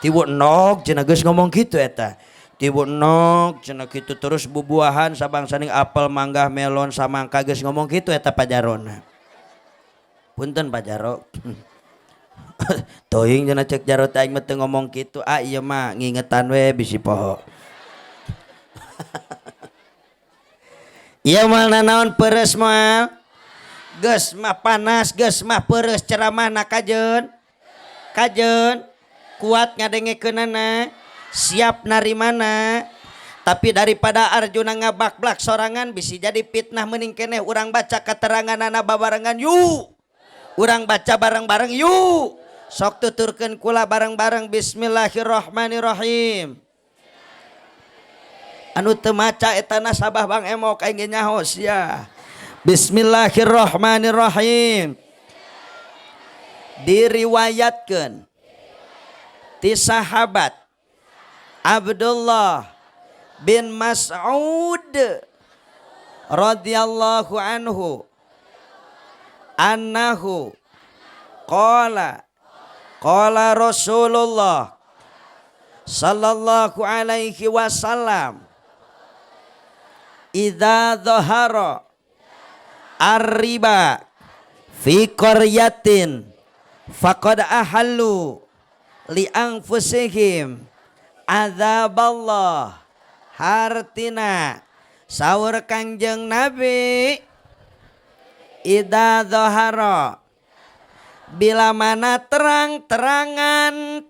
Tiwu endog cenah, geus ngomong gitu eta. Tiwu endog cenah gitu, terus bubuahan sabangsaning apel, mangga, melon, samangka, geus ngomong gitu eta pajarona. Punten, Pak Jaro. Teuing cenah cek Jaro teh aing mah teu ngomong kitu. Ah, ieu mah ngingetan we bisi poho. Ieu mah nanaon, peres moal? Geus mah panas, geus mah peres, ceramahna kajeun. Kajeun kuat ngadengekeunana, siap narimana. Tapi daripada Arjuna ngabakblak sorangan bisi jadi fitnah, mending keneh urang baca keteranganana babarengan yuk. Urang baca bareng-bareng yuk. Sok tuturkeun kula bareng-bareng, bismillahirrahmanirrahim. Anu teu maca eta nasabah Bang Emok, aing ge nyaho sia. Bismillahirrahmanirrahim. Diriwayatkeun ti sahabat Abdullah bin Mas'ud radhiyallahu anhu annahu qala qala Rasulullah sallallahu alaihi wasallam, idza dhahara ar-riba fi qaryatin faqad ahallu li anfusihim azaballah. Hartina saur Kangjeng Nabi, idza dhahara, bila mana terang-terangan,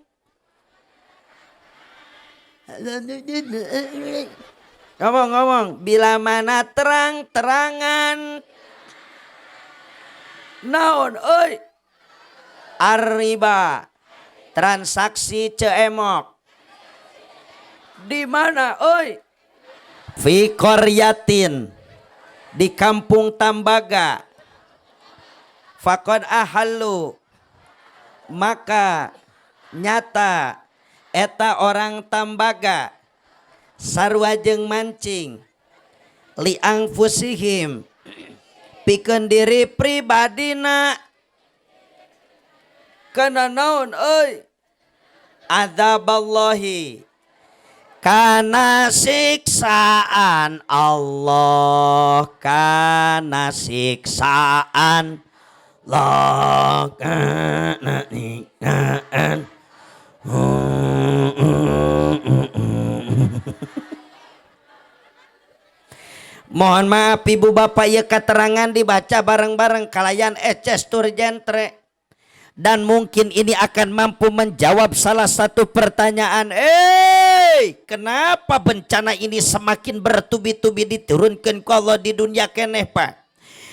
ngomong-ngomong, bila mana terang-terangan naon euy, arriba, transaksi ceemok, di mana euy, fi qaryatin, di kampung Tambaga, faqad ahallu, maka nyata eta orang Tambaga sarua jeung mancing, li anfusihim, pikeun diri pribadina, kana naon euy, azaballahi, kana siksaan Allah, kana siksaan Allah, kana siksaan. Mohon maaf ibu bapak, ya keterangan dibaca bareng-bareng kalayan eces tur jentre. Dan mungkin ini akan mampu menjawab salah satu pertanyaan. Kenapa bencana ini semakin bertubi-tubi diturunkan ku Allah di dunia keneh, Pak?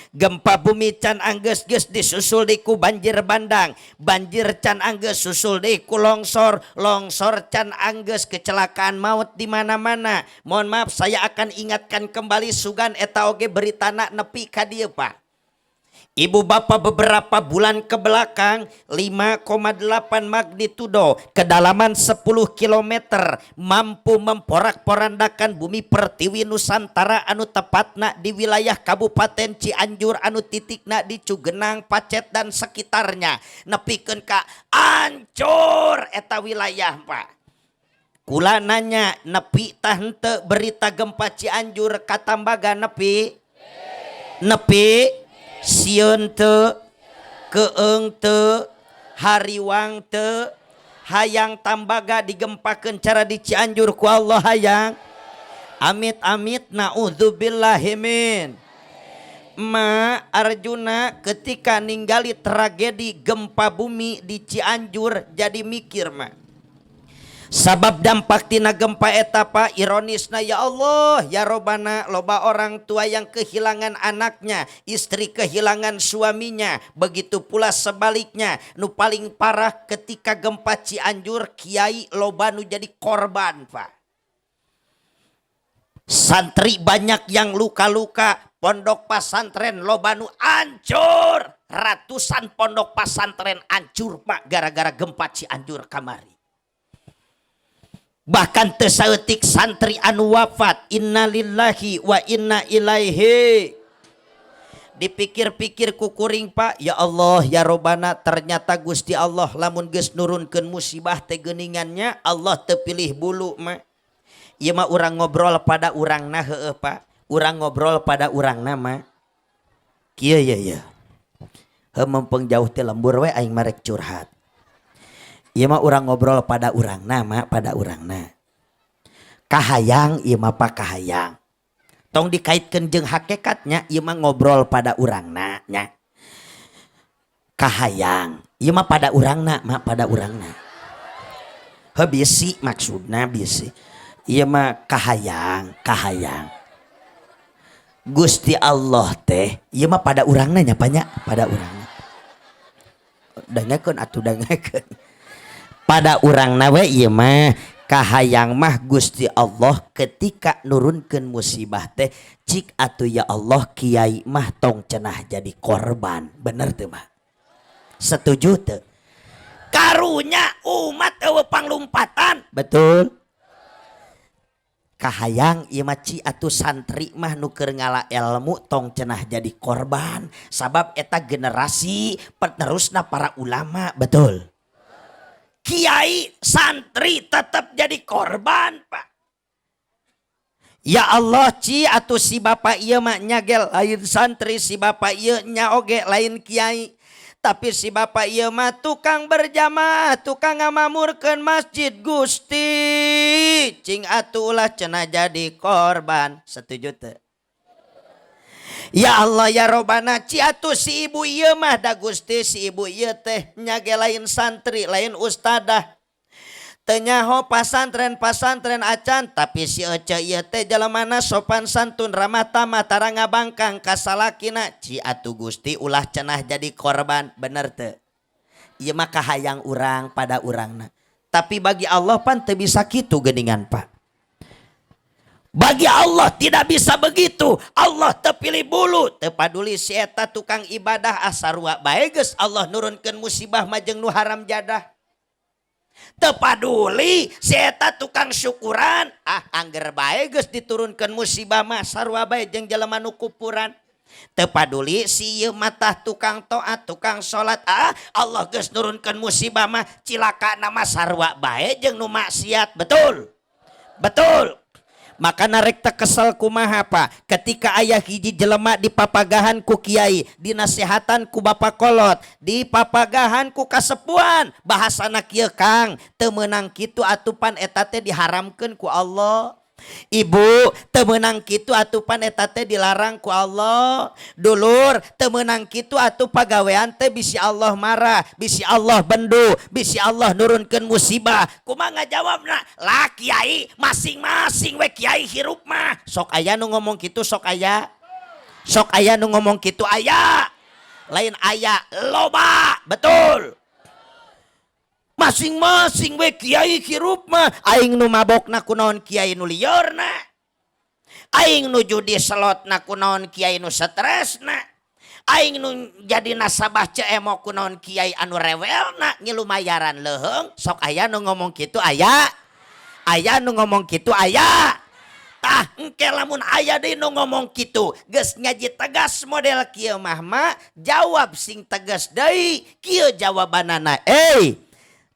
Gempa bumi can anggeus geus disusul deui ku banjir bandang, banjir can anggeus susul deui ku longsor, longsor can anggeus kecelakaan maut di mana-mana. Mohon maaf, saya akan ingatkan kembali sugan eta oge beritana nepi ka dieu, Pak. Ibu bapak, beberapa bulan ke belakang 5,8 magnitudo, kedalaman 10 km, mampu memporak-porandakan bumi pertiwi Nusantara anu tepatna di wilayah Kabupaten Cianjur anu titikna di Cugenang, Pacet dan sekitarnya. Nepikeun ka ancur eta wilayah, Pak. Kula nanya, nepi tah henteu berita gempa Cianjur ka Tambaga? Nepi? Nepi? Sieun teu? Keeng teu? Hariwang teu? Hayang Tambaga digempakeun cara di Cianjur ku Allah? Hayang? Amit-amit, naudzubillahi min. Ma Arjuna ketika ninggali tragedi gempa bumi di Cianjur jadi mikir, ma. Sabab dampak tina gempa eta, Pak, ironisna, ya Allah ya Robana, loba orang tua yang kehilangan anaknya, istri kehilangan suaminya, begitu pula sebaliknya. Nu paling parah ketika gempa Cianjur, kiai loba nu jadi korban, Pak. Santri banyak yang luka-luka, pondok pesantren loba nu hancur, ratusan pondok pesantren hancur, Pak, gara-gara gempa Cianjur kamari. Bahkan teu saeutik santri anu wafat, innalillahi wa inna ilaihi. Dipikir-pikir ku kuring, Pak, ya Allah ya Robana, ternyata Gusti Allah lamun geus nurunkeun musibah teh geuningannya Allah teu pilih bulu mah. Ieu mah urang ngobrol pada urangna heueuh, Pak. Urang ngobrol pada urangna mah. Kieu ye ye. Heuh, mumpung jauh ti lembur we aing marek curhat. Ieu mah urang ngobrol pada urangna mah, pada urangna. Kahayang ieu mah, Pak, kahayang. Tong dikaitkeun jeung hakikatnya, ieu mah ngobrol pada urangna nya. Kahayang ieu mah pada urangna mah, pada urangna. Heuh, bisi maksudna bisi. Ieu mah kahayang, kahayang. Gusti Allah teh ieu mah pada urangna nya, banyak pada urangna. Dengekeun atuh, dengekeun. Pada urangna we ieu mah kahayang mah Gusti Allah ketika nurunkeun musibah teh cik atuh ya Allah kiai mah tong cenah jadi korban. Bener teu mah? Setuju teu? Karunya umat eueuh panglumpatan. Betul. Kahayang ieu mah ci atuh santri mah nu keur ngala ilmu tong cenah jadi korban sabab eta generasi penerusna para ulama. Betul. Kiai santri tetap jadi korban, Pak. Ya Allah ci atuh si bapak ieu mah nya ge lain santri, si bapak ieu nya oge lain kiai. Tapi si bapak ieu mah tukang berjamaah, tukang ngamamurkeun masjid. Gusti cing atuh ulah cenah jadi korban. Setuju teu? Ya Allah ya Robana ci atuh si ibu ieu mah da Gusti si ibu ieu teh nya ge lain santri, lain ustadah. Teu nyaho pasantren-pasantren acan, tapi si ece ieu teh jelemana sopan santun, ramah tamah, tara ngabangkang ka salakina. Ci atuh Gusti ulah cenah jadi korban. Bener teu? Ieu mah kahayang urang pada urangna. Tapi bagi Allah pan teu bisa kitu geuningan, Pak. Bagi Allah tidak bisa begitu. Allah teu pilih bulu, teu paduli si eta tukang ibadah asarua bae geus Allah nurunkeun musibah mah jeung nu haram jadah. Teu paduli si eta tukang syukuran, ah angger bae geus diturunkeun musibah mah sarua bae jeung jelema nu kupuran. Teu paduli si ieu mah tah tukang taat, tukang salat, ah Allah geus nurunkeun musibah mah cilakana mah sarua bae jeung nu maksiat. Betul. Betul. Maka narek teu kesel kumaha, Pak, ketika aya hiji jelema dipapagahan ku kiai, dinasehatan ku bapak kolot, dipapagahan ku kasepuhan, bahasana kieu, Kang, teu meunang kitu atupan eta teh diharamkeun ku Allah. Ibu, teu meunang kitu atupan eta teh dilarang ku Allah. Dulur, teu meunang kitu atuh pagawean teh bisi Allah marah, bisi Allah bendu, bisi Allah nurunkeun musibah. Kumaha ngajawabna? Lah kiai, masing-masing we kiai hirup mah. Sok aya nu ngomong kitu, sok aya. Sok aya nu ngomong kitu aya. Lain aya, loba, betul. Masing-masing we kiai hirup mah, aing nu mabokna kunaon kiai nu liurna. Aing nu judi slotna kunaon kiai nu stresna. Aing nu jadi nasabah CMO kunaon kiai anu rewelna ngilu mayaran leuheung. Sok aya nu ngomong kitu aya. Aya nu ngomong kitu aya. Tah engke lamun aya deui nu ngomong kitu geus ngaji tegas model kieu mah ma, jawab sing tegas deui kieu jawabanana.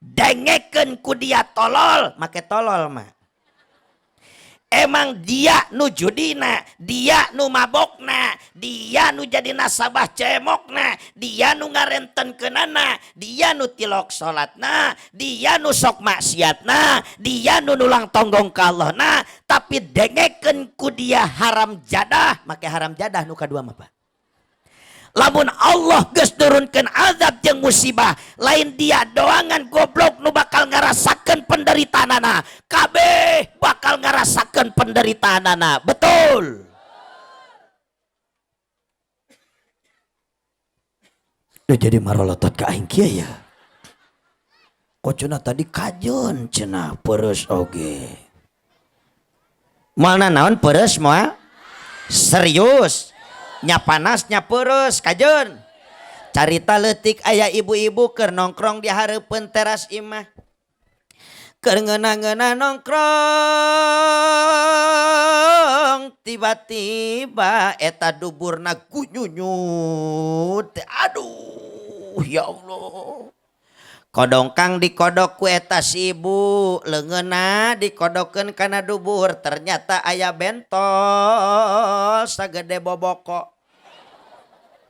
Dengekeun ku dia tolol, make tolol mah. Emang dia nu judina, dia nu mabokna, dia nu jadi nasabah cemokna, dia nu ngarentenkeunana, dia nu tilok salatna, dia nu sok maksiatna, dia nu nulang tonggong ka Allahna, tapi dengekeun ku dia haram jadah, make haram jadah nu kadua mah, Pak. Lamun Allah geus nurunkeun azab jeung musibah, lain dia doangan goblok nu bakal ngarasakeun penderitaanana, kabeh bakal ngarasakeun penderitaanana. Betul. Duh, jadi marolotot ka aing kieu ya. Kok cenah tadi kajeun cenah pereus oge. Moal naon pereus moal? Serius. Nya panas nya pereus kajeun. Carita leutik aya ibu-ibu keur nongkrong di hareupeun teras imah. Keur ngeunah-ngeunah nongkrong, tiba-tiba eta duburna gunyunyut. Aduh, ya Allah. Kodongkang dikodok ku eta si ibu, leungeunna dikodokeun kana dubur, ternyata aya bentol sagede boboko.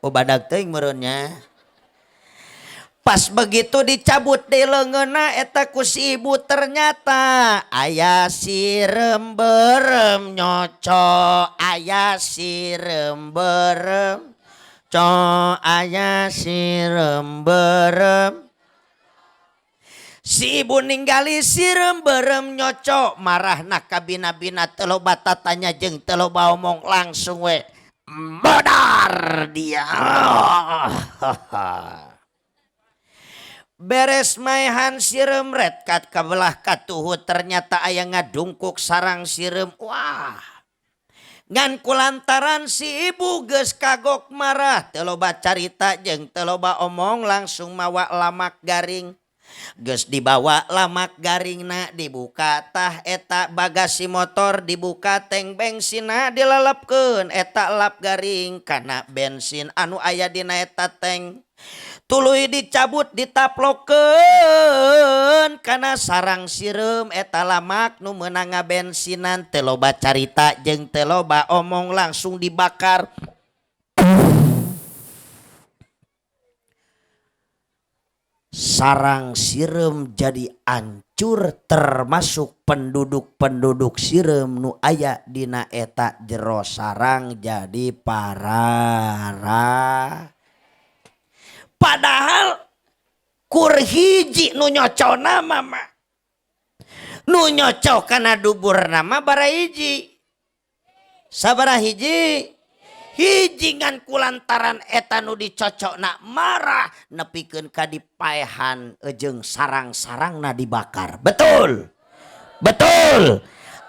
Oh, badag teuing meureun nya. Pas begitu dicabut di leungeunna eta ku si ibu, ternyata aya sireum beureum nyoco, aya sireum beureum co, aya sireum beureum. Si ibu ninggali sireum beureum nyoco, marahna kabina-bina, teu loba tatanya jeung teu loba omong, langsung we modar dia. Beres maehan sireum red kat kabelah katuhu, ternyata aya ngadungkuk sarang sireum. Wah, ngan kulantaran si ibu geus kagok marah, teu loba carita jeung teu loba omong, langsung mawa lamak garing. Geus dibawa lamak garingna, dibuka tah eta bagasi motor, dibuka tank bensinna, dilelepkeun eta lap garing kana bensin anu aya dina eta tank. Tuluy dicabut, ditaplokeun kana sarang sireum eta lamak nu meunang ngabensinan. Teu loba carita jeung teu loba omong, langsung dibakar. Sarang sireum jadi ancur, termasuk penduduk-penduduk sireum nu aya dina eta jero sarang jadi parara. Padahal kur hiji nu nyocona mah, nu nyocok kana dubur nama bara hiji, sabaraha hiji hiji, ngan kulantaran eta nu dicocokna marah nepikeun ka dipaehan jeung sarang-sarangna dibakar. Betul, betul.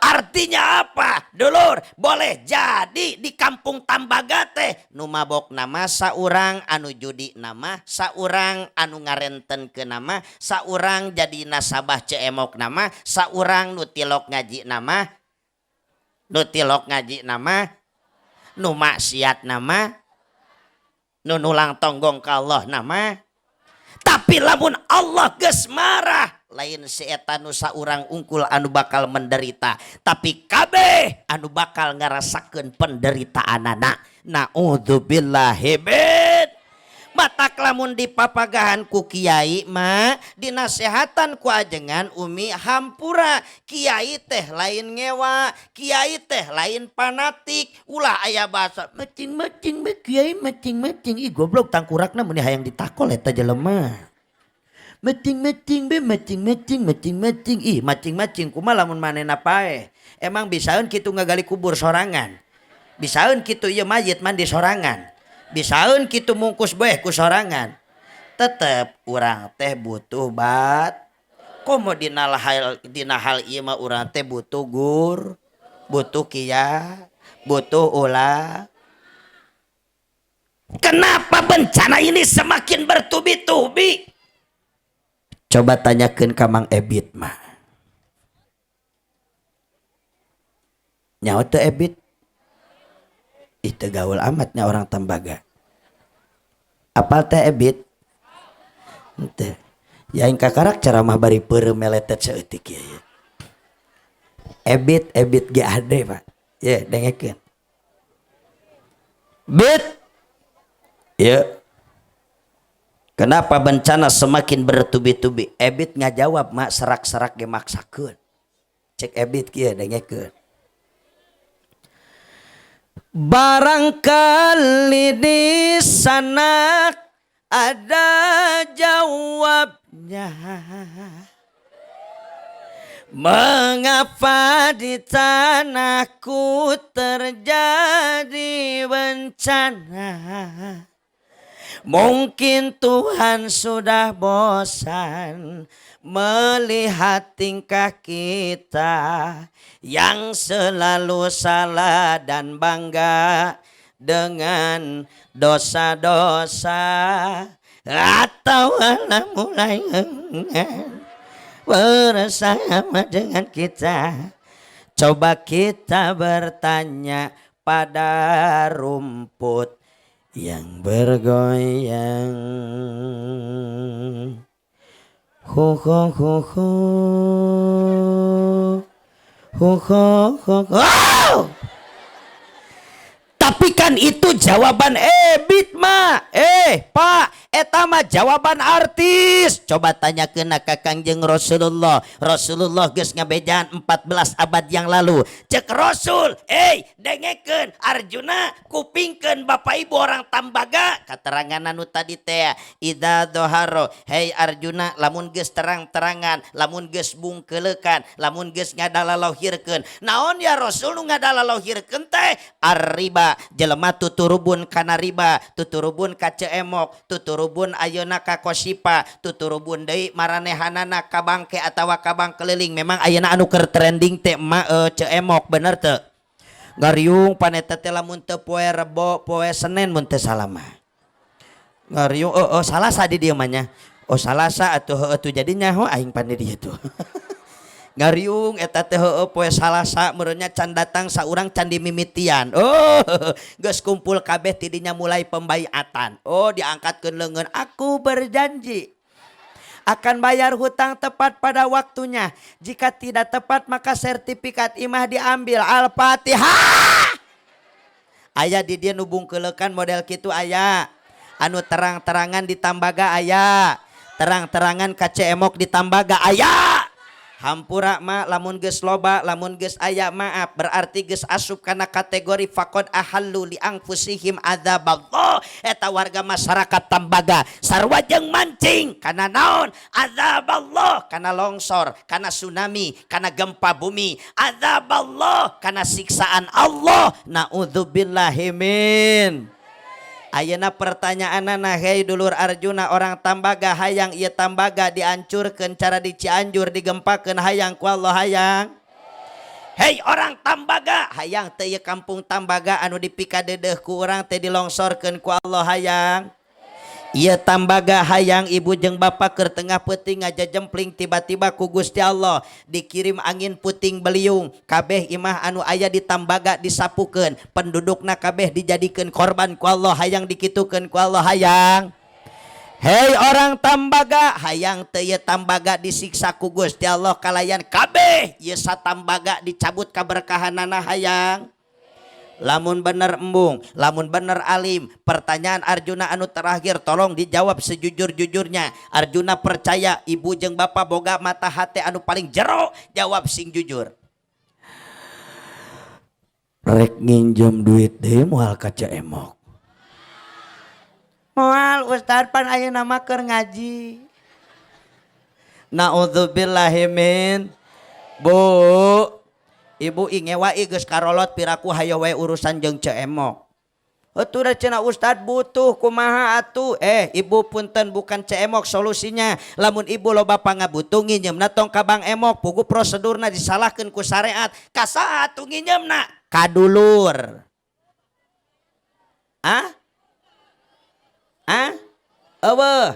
Artinya apa, dulur? Boleh jadi di kampung Tambaga teh nu mabok nama saurang, anu judi nama saurang, anu ngarenten ke nama saurang, jadi nasabah ceemok nama saurang, nu tilok ngaji nama, nu tilok ngaji nama, nu maksiat nama, nu nulang tonggong ka Allah nama. Tapi lamun Allah geus marah, lain si eta nu saurang ungkul anu bakal menderita, tapi kabeh anu bakal ngarasakeun penderitaanana. Naudzubillahi min. Matak lamun dipapagahan ku kiai mah, dinasehatan ku ajengan umi hampura, kiai teh lain ngewa, kiai teh lain fanatik. Ulah aya bahasa macing-macing be kiai macing-macing, ih goblok tangkurakna meuni hayang ditakol eta jelema. Macing-macing be macing-macing macing-macing, ih macing-macing kumaha lamun manehna paeh. Emang bisaeun kitu ngagali kubur sorangan? Bisaeun kitu ieu mayit mandi sorangan? Bisaeun kitu mungkus beh ku sorangan? Tetep urang teh butuh bat. Komo dina hal ieu mah urang teh butuh gur, butuh kia, butuh ulah. Kenapa bencana ini semakin bertubi-tubi? Coba tanyakeun ka Mang Ebit mah. Nyawa teu Ebit? Ih, teu gaul amatnya orang Tambaga. Apal teh Ebit? Henteu. Ya aing kakarak ceramah bari peureum meletet saeutik ieu ya. Ebit, Ebit GAD, Pak. Ye, dengekeun. Bit. Ye. Kenapa bencana semakin bertubi-tubi? Ebit ngajawab mak serak-serak ge maksakeun. Cek Ebit kieu, dengekeun. Barangkali di sana ada jawabnya. Mengapa di tanahku terjadi bencana? Mungkin Tuhan sudah bosan melihat tingkah kita yang selalu salah dan bangga dengan dosa-dosa. Atau mulai Bersama dengan kita. Coba kita bertanya pada rumput yang bergoyang. Ho ho ho ho. Ho ho ho ho. Tapi kan itu jawaban Ebit mah. Eh, Pak, eta mah jawaban artis. Coba tanya ka Kangjeng Rasulullah. Rasulullah geus ngabejaan 14 abad yang lalu. Cek Rasul, eh, dengekeun Arjuna, kupingkeun Bapak Ibu orang Tambaga, katerangan anu tadi teh idza dhaharo. Hei Arjuna, lamun geus terang-terangan, lamun geus bungkeleukan, lamun geus ngadalalohirkeun. Naon ya Rasul nu ngadalalohirkeun teh? Arriba, jelema tuturubun kana riba, tuturubun ka Ceu Emok, tuturubun ayeuna ka Kosipa, tuturubun deui maranehanana ka bangke atawa ka bank keliling. Memang ayeuna anu keur trending teh ma Ceu Emok, bener teu? Ngariung paneta teh lamun teu poe Rebo, poe Senen mun teu salah mah. Ngariung, oh, oh Salasa di dieu mah nya. Oh, Salasa atuh, heueuh tuh, jadi nyaho aing pan di dieu tuh. Ngariung eta teh, heueuh, poe Salasa meureunnya can datang saurang, can dimimitian. Oh, geus kumpul kabeh, tidinya mulai pembaiatan. Oh, diangkatkeun leungeun, "Aku berjanji akan bayar hutang tepat pada waktunya. Jika tidak tepat, maka sertifikat imah diambil. Al-Fatihah." Aya di dieu nu bungkeleukan model kitu? Aya. Anu terang-terangan di Tambaga aya. Terang-terangan ka Ceu Emok di Tambaga aya. Hampura ma, lamun geus loba, lamun geus aya, maaf, berarti geus asup kana kategori faqad ahallu li anfusihim adzaballah. Eta warga masyarakat Tambaga sarua jeung mancing kana naon? Adzaballah, kana longsor, kana tsunami, kana gempa bumi. Adzaballah, kana siksaan Allah. Naudzubillahi min. Ayeuna pertanyaanana, hei dulur Arjuna orang Tambaga, hayang ieu Tambaga dihancurkeun cara di Cianjur digempakeun? Hayang ku Allah? Hayang? Hei orang Tambaga, hayang teu ieu kampung Tambaga anu dipikadeudeuh ku urang teh dilongsorkeun ku Allah? Hayang? Ieu Tambaga, hayang ibu jeung bapak keur tengah peuting ngajajempling, tiba-tiba ku Gusti Allah dikirim angin puting beliung, kabeh imah anu aya di Tambaga disapukeun, pendudukna kabeh dijadikeun korban ku Allah? Hayang dikitukeun ku Allah? Hayang? Hei orang Tambaga, hayang teu ieu Tambaga disiksa ku Gusti Allah kalayan kabeh ieu satambaga dicabut kaberkahanana? Hayang? Lamun bener embung, lamun bener alim. Pertanyaan Arjuna anu terakhir, tolong dijawab sejujur-jujurnya. Arjuna percaya ibu jeung bapak boga mata hati anu paling jero, jawab sing jujur. Rek nginjem duit deui moal ka Ceu Emok? Moal, Ustad, pan ayeuna mah keur ngaji. Naudzubillahi min. Bu, Ibu ingewa geus karolot piraku hayo wae urusan jeung Ceu Emok. Atuh da cenah Ustad butuh, kumaha atuh? Eh, Ibu, punten, bukan Ceu Emok solusinya. Lamun ibu loba pangabutuh, nginjemna tong ka Bang Emok, pugu prosedurna disalahkeun ku syariat. Ka saha atuh nginjemna? Ka dulur. Ah? Ah? Eueuh.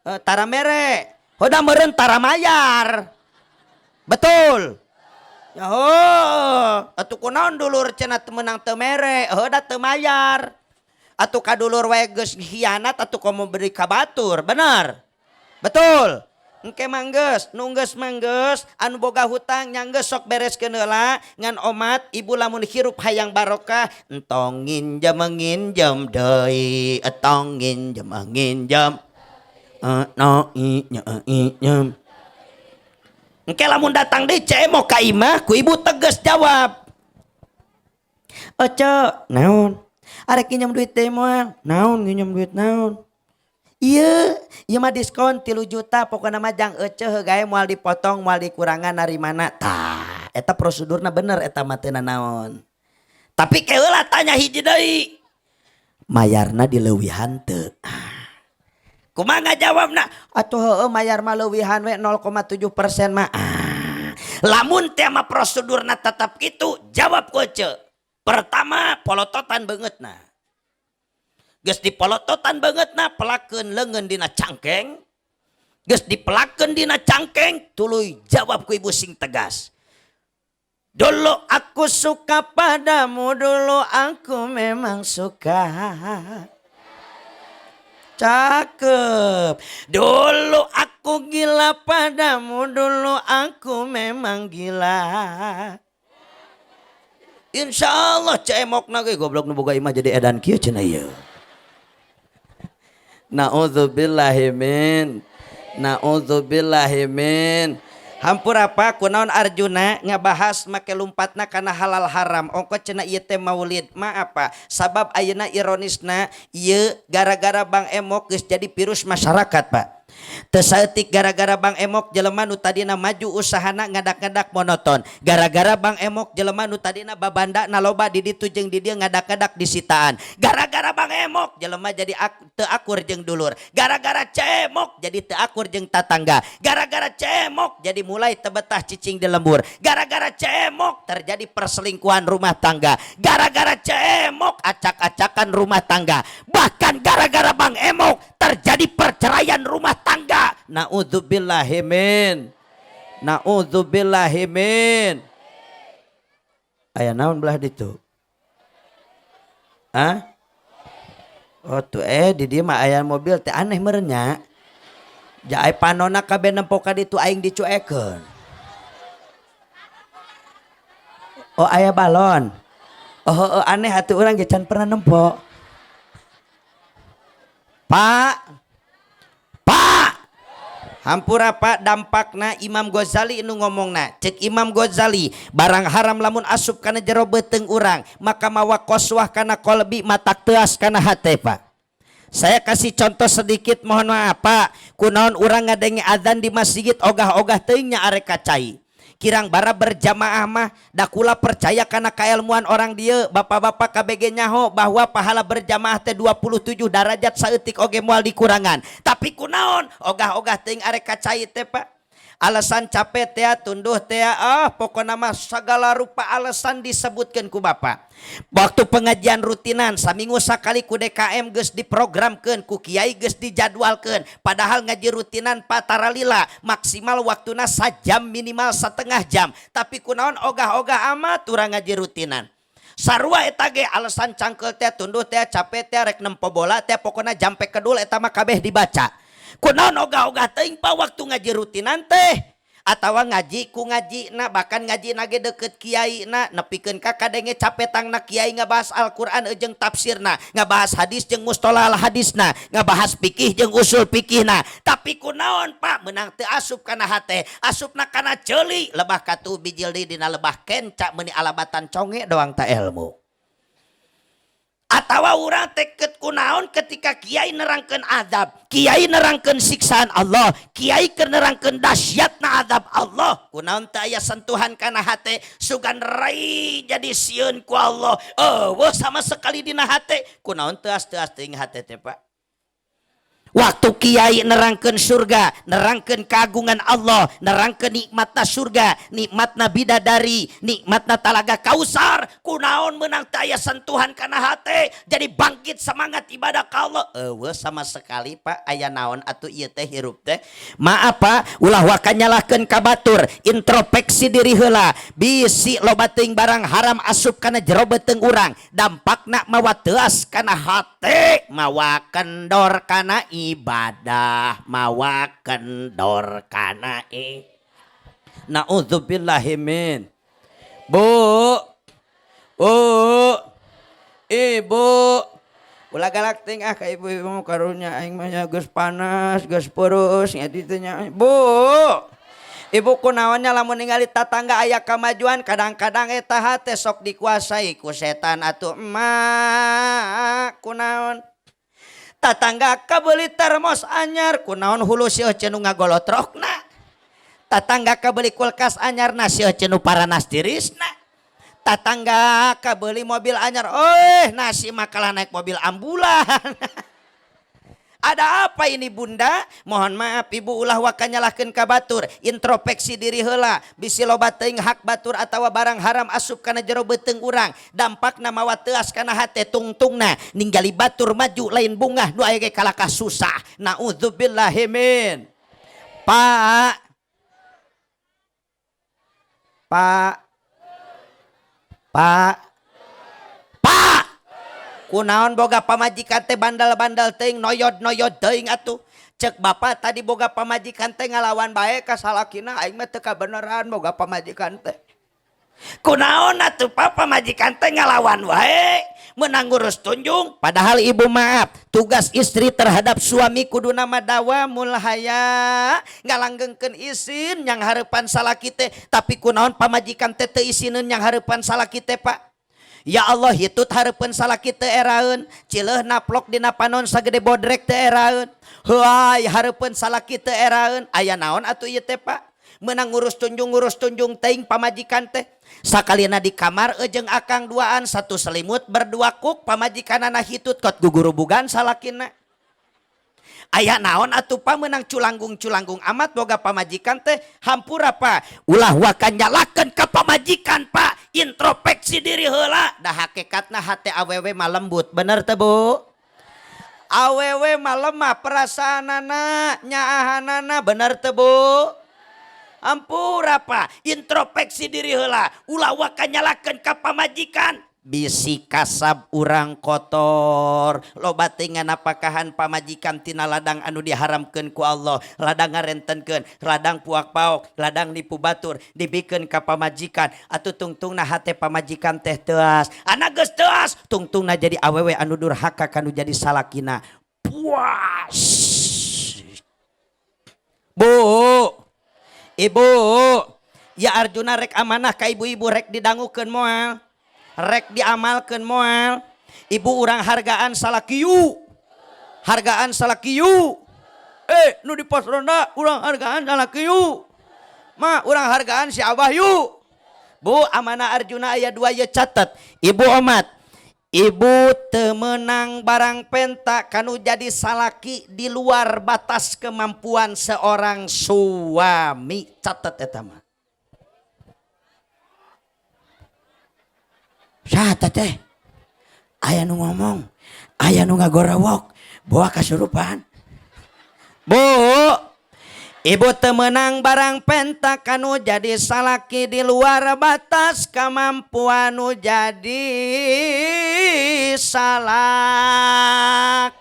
Eh, tara mere. Hoda meureun tara mayar. Betul. Ya oh, atuh kunaon dulur cenah teu meunang teu mere, heuh da teu mayar. Atuh ka dulur wae geus hianat, atuh komo beri ka batur, benar? Betul. Engke manggeus, nu geus manggeus, anu boga hutang nya geus sok bereskeun heula. Ngan omat, ibu lamun hirup hayang barokah, entong nginjem nginjem deui, entong nginjem nginjem. Eh, no i nya i nyem. Engke lamun datang deui Ceu Emok ka imah, ku ibu tegas jawab. "Oce, naon? Arek nginjem duit deui moal?" "Naon nginjem duit naon?" "Iya, ieu mah diskon 3 juta, pokokna mah jang ece gae, moal dipotong, moal dikurangan narimana." Tah, eta prosedurna bener, eta mah teu naon. Tapi keheula tanya hiji deui. Mayarna dileuwihan teu? Ah. Kumaha ngajawabna? "Atuh heueuh, mayar mah leuwihan we 0,7% mah." Ah. Lamun teh mah prosedurna tetap kitu, jawab ku ece. Pertama, polototan beungeutna. Geus dipolototan beungeutna, pelakeun leungeun dina cangkeng. Geus dipelakeun dina cangkeng, tuluy jawab ku ibu sing tegas. Dulu aku suka padamu, dulu aku memang suka. Cakep. Dulu aku gila padamu, dulu aku memang gila. Insya Allah cemok ge goblok nu boga imah jadi edan kieu cenah ieu. Na'udzubillahi min. Na'udzubillahi min. Hampura apa kunaon Arjuna ngabahas make lumpatna kana halal haram ongko cenah ieu teh maulid maaf Pak, sabab ayeuna ironisna ieu gara-gara Bang Emok geus jadi virus masyarakat, Pak. Teu saeutik gara-gara Bang Emok jelema nu tadina maju usahana ngadak-ngadak monoton. Gara-gara Bang Emok jelema nu tadina babanda loba di ditu jeung di dieu ngadak-ngadak disitaan. Gara-gara Bang Emok jelema jadi teu akur jeung dulur. Gara-gara cemok jadi teu akur jeung tatangga. Gara-gara cemok jadi mulai teu betah cicing di lembur. Gara-gara cemok terjadi perselingkuhan rumah tangga. Gara-gara cemok acak-acakan rumah tangga. Bahkan gara-gara Bang Emok terjadi perceraian rumah tangga. Na'udzubillahi min. Na'udzubillahi min. Aya naon belah ditu? Hah? Oh tuh di dieu mah aya mobil teh aneh meureun nya. Ja ai panona kabeh nempo ka ditu aing dicuekeun. Oh aya balon. Oh, oh aneh atuh urang ge can pernah nempo. Pak. Pak. Hampura Pak, dampakna Imam Ghazali nu ngomongna. Cek Imam Ghazali, barang haram lamun asup kana jero beuteung urang, maka mawa qaswah kana qalbi, matak teuas kana hate, Pak. Saya kasih contoh sedikit, mohon maaf Pak. Kunaon urang ngadenge azan di masjid ogah-ogah teuing nya arek ka cai. Kirang bara berjamaah mah dakula percaya kana kailmuan orang dieu, bapak-bapak KBG nyaho bahwa pahala berjamaah teh 27 derajat saeutik oge moal dikurangan. Tapi kunaon ogah-ogah teuing arek ka cai teh, Pak? Alasan capek teh, tunduh teh, ah pokona mah segala rupa alasan disebutkan ku bapak. Waktu pengajian rutinan saminggu sakali ku DKM geus diprogramkeun, ku kiai geus dijadwalkeun. Padahal ngaji rutinan pataralila maksimal waktuna sajam minimal setengah jam. Tapi kunaon ogah-ogah amat urang ngaji rutinan. Sarua eta ge alasan cangkeul teh, tunduh teh, capek teh, rek nempo bola teh, pokona jampe kedul eta mah kabeh dibaca. Kunaon ogah-ogah teuing Pak waktu ngaji rutinan teh? Atawa ngaji ku ngajina, bahkan ngaji nage deket kiai na, nepikeun ka kadenge capetangna kiai ngabahas Al-Qur'an jeung tafsirna, ngabahas hadis jeung mustolah hadisna, ngabahas fikih jeung usul fikihna. Tapi kunaon Pak menang teu asup kana hate, asupna kana ceuli, lebah katu bijil di dina lebah kenca meuni alabatan conge doang ta ilmu. Atawa urang teket kunaon ketika kiai nerangkeun azab, kiai nerangkeun siksaan Allah, kiai keur nerangkeun dahsyatna azab Allah, kunaon teu aya sentuhan kana hate, sugan rai jadi sieun ku Allah. Eueuh sama sekali dina hate, kunaon teuas-teuas teuing hate teh, Pak? Waktu kiai nerangkeun surga, nerangkeun keagungan Allah, nerangkeun nikmatna surga, nikmatna bidadari, nikmatna talaga Kausar, kunaon menang teu aya sentuhan kana hate, jadi bangkit semangat ibadah ka Allah. Eueuh sama sekali Pak, aya naon atuh ieu teh hirup teh? Maaf Pak, ulah waka nyalahkeun ka batur, introspeksi diri heula. Bisi loba teuing barang haram asup kana jero beuteung urang, dampakna mawa teuas kana hate, mawa kendor kana ibadah, mawa kendor kana i. Na'udzubillahi min. Bu, Bu, Ibu, ulah galak ting ah ka ibu-ibu karunya aing mah nya geus panas, geus purus nya ditu nya. Bu, ibu kunaonnya lamun ningali tatangga aya kamajuan kadang-kadang eta hate sok dikuasai ku setan atuh emak kunaon. Tatangga kabeuli termos anyar kunaon hulu sieun nu ngagolotrokna. Tatangga kabeuli kulkas anyar na sieun nu paranas tirisna. Tatangga kabeuli mobil anyar, oh nasi makalah naik mobil ambulan. Ada apa ini bunda? Mohon maaf ibu ulah waka nyalahkeun ka batur. Introspeksi diri heula. Bisi loba teuing hak batur atawa barang haram asup kana jero beuteung urang. Dampakna mawa teuas kana hate tungtungna. Ninggali batur maju lain bungah nu aya ge kalakah susah. Na'udzubillahi min. Pak. Pak. Pak. Pak. Kunaon boga pamajikan teh bandal-bandal teuing, noyod-noyod teuing atuh. Cek bapak tadi boga pamajikan teh ngalawan bae ka salakina, aing mah teu kabeneran boga pamajikan teh. Kunaon atuh Pak pamajikan teh ngalawan wae, menang ngurus tunjung. Padahal ibu maaf, tugas istri terhadap suami kuduna mah dawamul haya, ngalanggengkeun isin yang hareupan salaki teh, tapi kunaon pamajikan teh teu isineun yang hareupan salaki teh, Pak? Ya Allah, hitut hareupeun salaki teu eraeun, cileuh naplok dina panon sagede bodrek teu eraeun. Heuay hareupeun salaki teu eraeun, aya naon atuh ieu teh, Pak? Menang ngurus tunjung teuing pamajikan teh. Sakalina di kamar jeung akang duaan, satu selimut berdua kuk, pamajikanana hitut kot gugurubugan salakina. Aya naon atuh Pak menang culanggung-culanggung amat boga pamajikan teh? Hampura Pak, ulah waka nyalakeun ka pamajikan Pak, introspeksi diri heula. Da hakikatna hate awewe mah lembut, bener teh Bu? Awewe mah lemah perasaanana, nyaahanana, bener teh Bu? Hampura Pak, introspeksi diri heula, ulah waka nyalakeun ka pamajikan. Bisi kasab urang kotor, loba teuing nganapakahan pamajikan tina ladang anu diharamkeun ku Allah, ladang ngarentenkeun, ladang puak paok, ladang nipu batur, dibikeun ka pamajikan, atuh tungtungna hate pamajikan teh teuas. Anak geus teuas, tungtungna jadi awewe anu durhaka kanu jadi salakina. Puas. Bu, ibu, ya Arjuna rek amanah ka ibu-ibu, rek didangukeun moal, rek diamalkeun moal. Ibu urang hargaan salaki yuk, hargaan salaki yuk. Nu di pos ronda urang hargaan salaki yuk. Ma urang hargaan si abah yuk. Bu, amanah Arjuna aya dua ya, catat. Ibu omat, ibu temenang barang penta kanu jadi salaki di luar batas kemampuan seorang suami, catat eta mah. Catat teh. Aya nu ngomong, aya nu ngagorawok, bawa kasurupan. Bu, ibu temenang barang penta kanu jadi salaki di luar batas kemampuan nu jadi salak.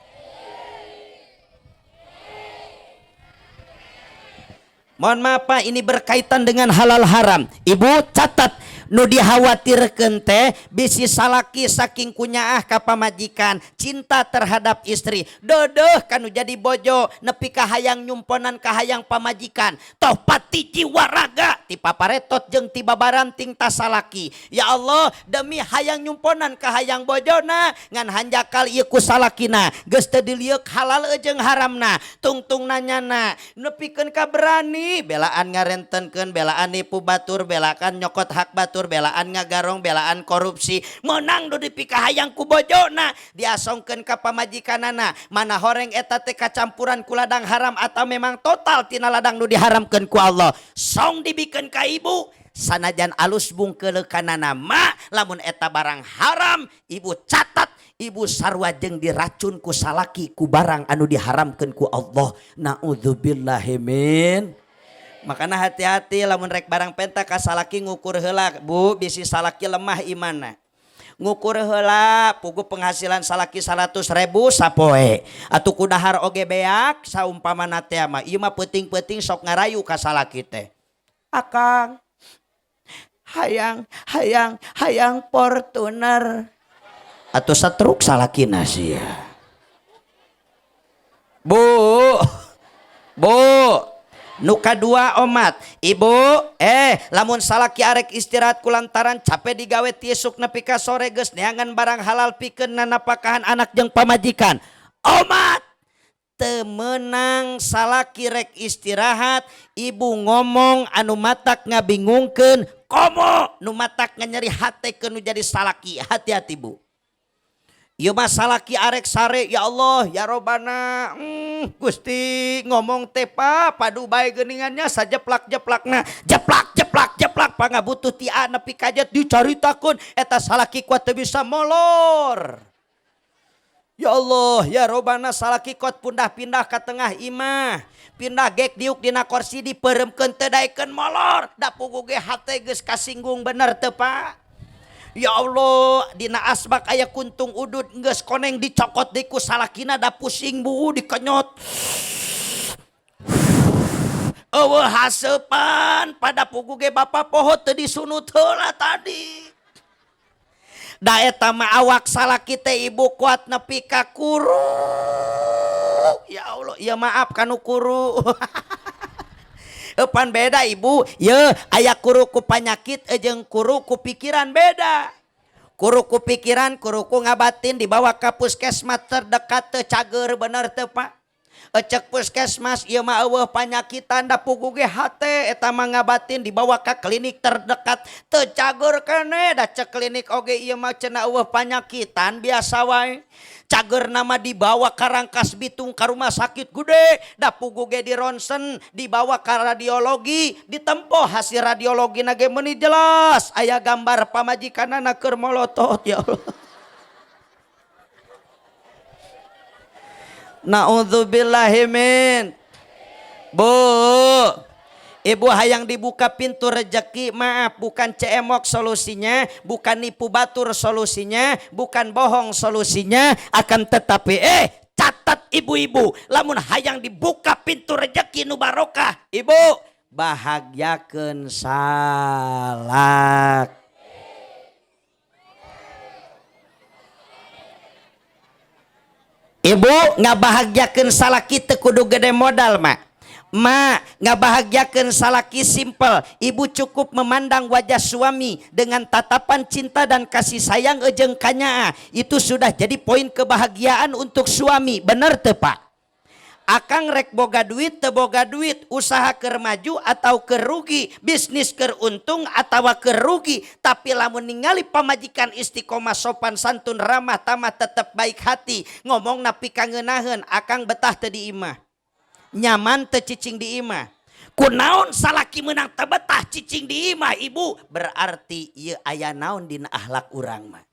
Mohon maaf Pak, ini berkaitan dengan halal haram. Ibu catat, nu dikhawatirkeun teh bisi salaki saking kunyaah ka pamajikan, cinta terhadap istri, deudeuh kanu jadi bojo nepi ka hayang nyumponan ka hayang pamajikan, toh pati jiwa raga ti paparetot jeung ti babaranting ta salaki. Ya Allah, demi hayang nyumponan ka hayang bojona ngan hanjakal ieu ku salakina geus teu dilieuk halal jeung haramna, tungtung nanyana nepikeun ka berani belaan ngarentenkeun, belaan nipu batur, belakan nyokot hak batur, belaan ngagarong, belaan korupsi, menang du dipikahayang ku bojona diasongkeun ka pamajikanana. Mana horeng eta teh kacampuran ku ladang haram atau memang total tina ladang nu diharamkeun ku Allah, song dibikeun ka ibu sanajan alus bungkeuleukanana ma, lamun eta barang haram ibu catat, ibu sarua jeung diracun ku salaki ku barang anu diharamkeun ku Allah. Naudzubillahi min. Makana hati-hati lamun rek barang penta ka salaki, ngukur heula Bu, bisi salaki lemah imanna. Ngukur heula pugu penghasilan salaki 100.000 sapoe. Atuh kudahar oge beak saumpamana teh mah. Ieu mah peuting-peuting sok ngarayu ka salaki teh. Akang hayang hayang hayang Fortuner. Atuh satruk salakina sia. Bu, Bu, nu kadua omat, ibu, lamun salaki arek istirahat kulantaran capek digawe ti isuk nepi ka sore geus neangan barang halal pikeun nanapakahan anak jeung pamajikan. Omat, teu meunang salaki rek istirahat, ibu ngomong anu matak ngabingungkeun, komo nu matak nganyeri hate ke nu jadi salaki. Hati-hati Bu. Ieu mah salaki arek sare, ya Allah, ya Robana, Gusti ngomong teh pa, padu bae geuningannya sajeplak-jeplakna, jeplak jeplak jeplak pangabutuh ti A nepi ka Z dicaritakeun, eta salaki kuat teu bisa molor. Ya Allah, ya Robana salaki kot pindah-pindah ka tengah imah. Pindah gek diuk dina kursi dipeuremkeun teu daekeun molor. Da puguh ge hate geus kasinggung bener teu Pak? Ya Allah, dina asbak aya kuntung udud geus koneng dicokot deui ku salakina da pusing bu dikenyot. Eueuh haseupan pada puguh ge bapa poho teu disunut heula tadi. Da eta mah awak salaki teh ibu kuat nepi ka kuru. Ya Allah, ya maaf kanu kuru. Eupan beda ibu, ye aya kuru ku panyakit jeung kuru ku pikiran beda. Kuru ku pikiran, kuru ku ngabatin dibawa ka puskesmas terdekat teu cager bener teu Pak? Ecek puskesmas ieu mah eueuh panyakitan da puguh ge hate eta mah ngabatin dibawa ka klinik terdekat teu cager keneh da cek klinik oge ieu mah cenah eueuh panyakitan biasa wae. Cager nama dibawa ka Rangkas Bitung ka rumah sakit gede da puguh ge di ronsen dibawa ka radiologi ditempo hasil radiologi na ge meuni jelas aya gambar pamajikanana keur molotot ya Allah. Na'udzubillahi min. Bu, ibu hayang dibuka pintu rejeki, maaf bukan cemok solusinya, bukan nipu batur solusinya, bukan bohong solusinya, akan tetapi catat ibu-ibu, lamun hayang dibuka pintu rejeki nu barokah, ibu bahagiakeun salak. Ibu ngabahagiakeun salaki teu kudu gede modal mak. Ma ngabahagiakeun salaki simple. Ibu cukup memandang wajah suami dengan tatapan cinta dan kasih sayang jeung kanyaah. Itu sudah jadi poin kebahagiaan untuk suami. Bener teu Pak? Akang rek boga duit teu boga duit, usaha keur maju atau keur rugi, bisnis keur untung atawa keur rugi, tapi lamun ningali pamajikan istiqomah sopan santun ramah tamah tetep baik hati, ngomong napi kangeunaheun, akang betah teu di imah. Nyaman teu cicing di imah. Kunaon salaki meunang teu betah cicing di imah ibu, berarti ieu aya naon dina akhlak urang mah.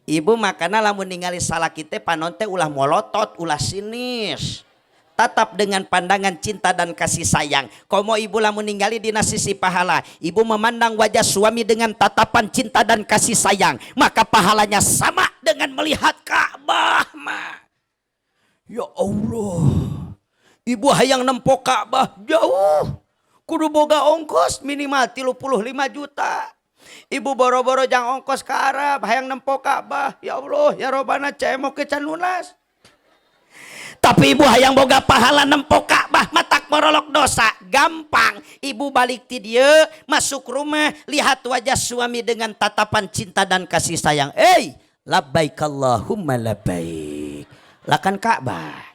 Ibu makana lamun ningali salaki teh panon teh ulah molotot, ulah sinis. Tetap dengan pandangan cinta dan kasih sayang. Komo ibu lamun ningali dina sisi pahala, ibu memandang wajah suami dengan tatapan cinta dan kasih sayang, maka pahalanya sama dengan melihat Ka'bah mah. Ya Allah. Ibu hayang nempo Ka'bah jauh. Kudu boga ongkos minimal 35 juta. Ibu boro-boro jang ongkos ke Arab hayang nempo Ka'bah. Ya Allah, ya Robana cemok ke can lunas. Tapi ibu hayang boga pahala nempo Ka'bah matak morolok dosa. Gampang. Ibu balik ti dieu, masuk rumah, lihat wajah suami dengan tatapan cinta dan kasih sayang. Labbaik Allahumma labbaik. Lakan Ka'bah.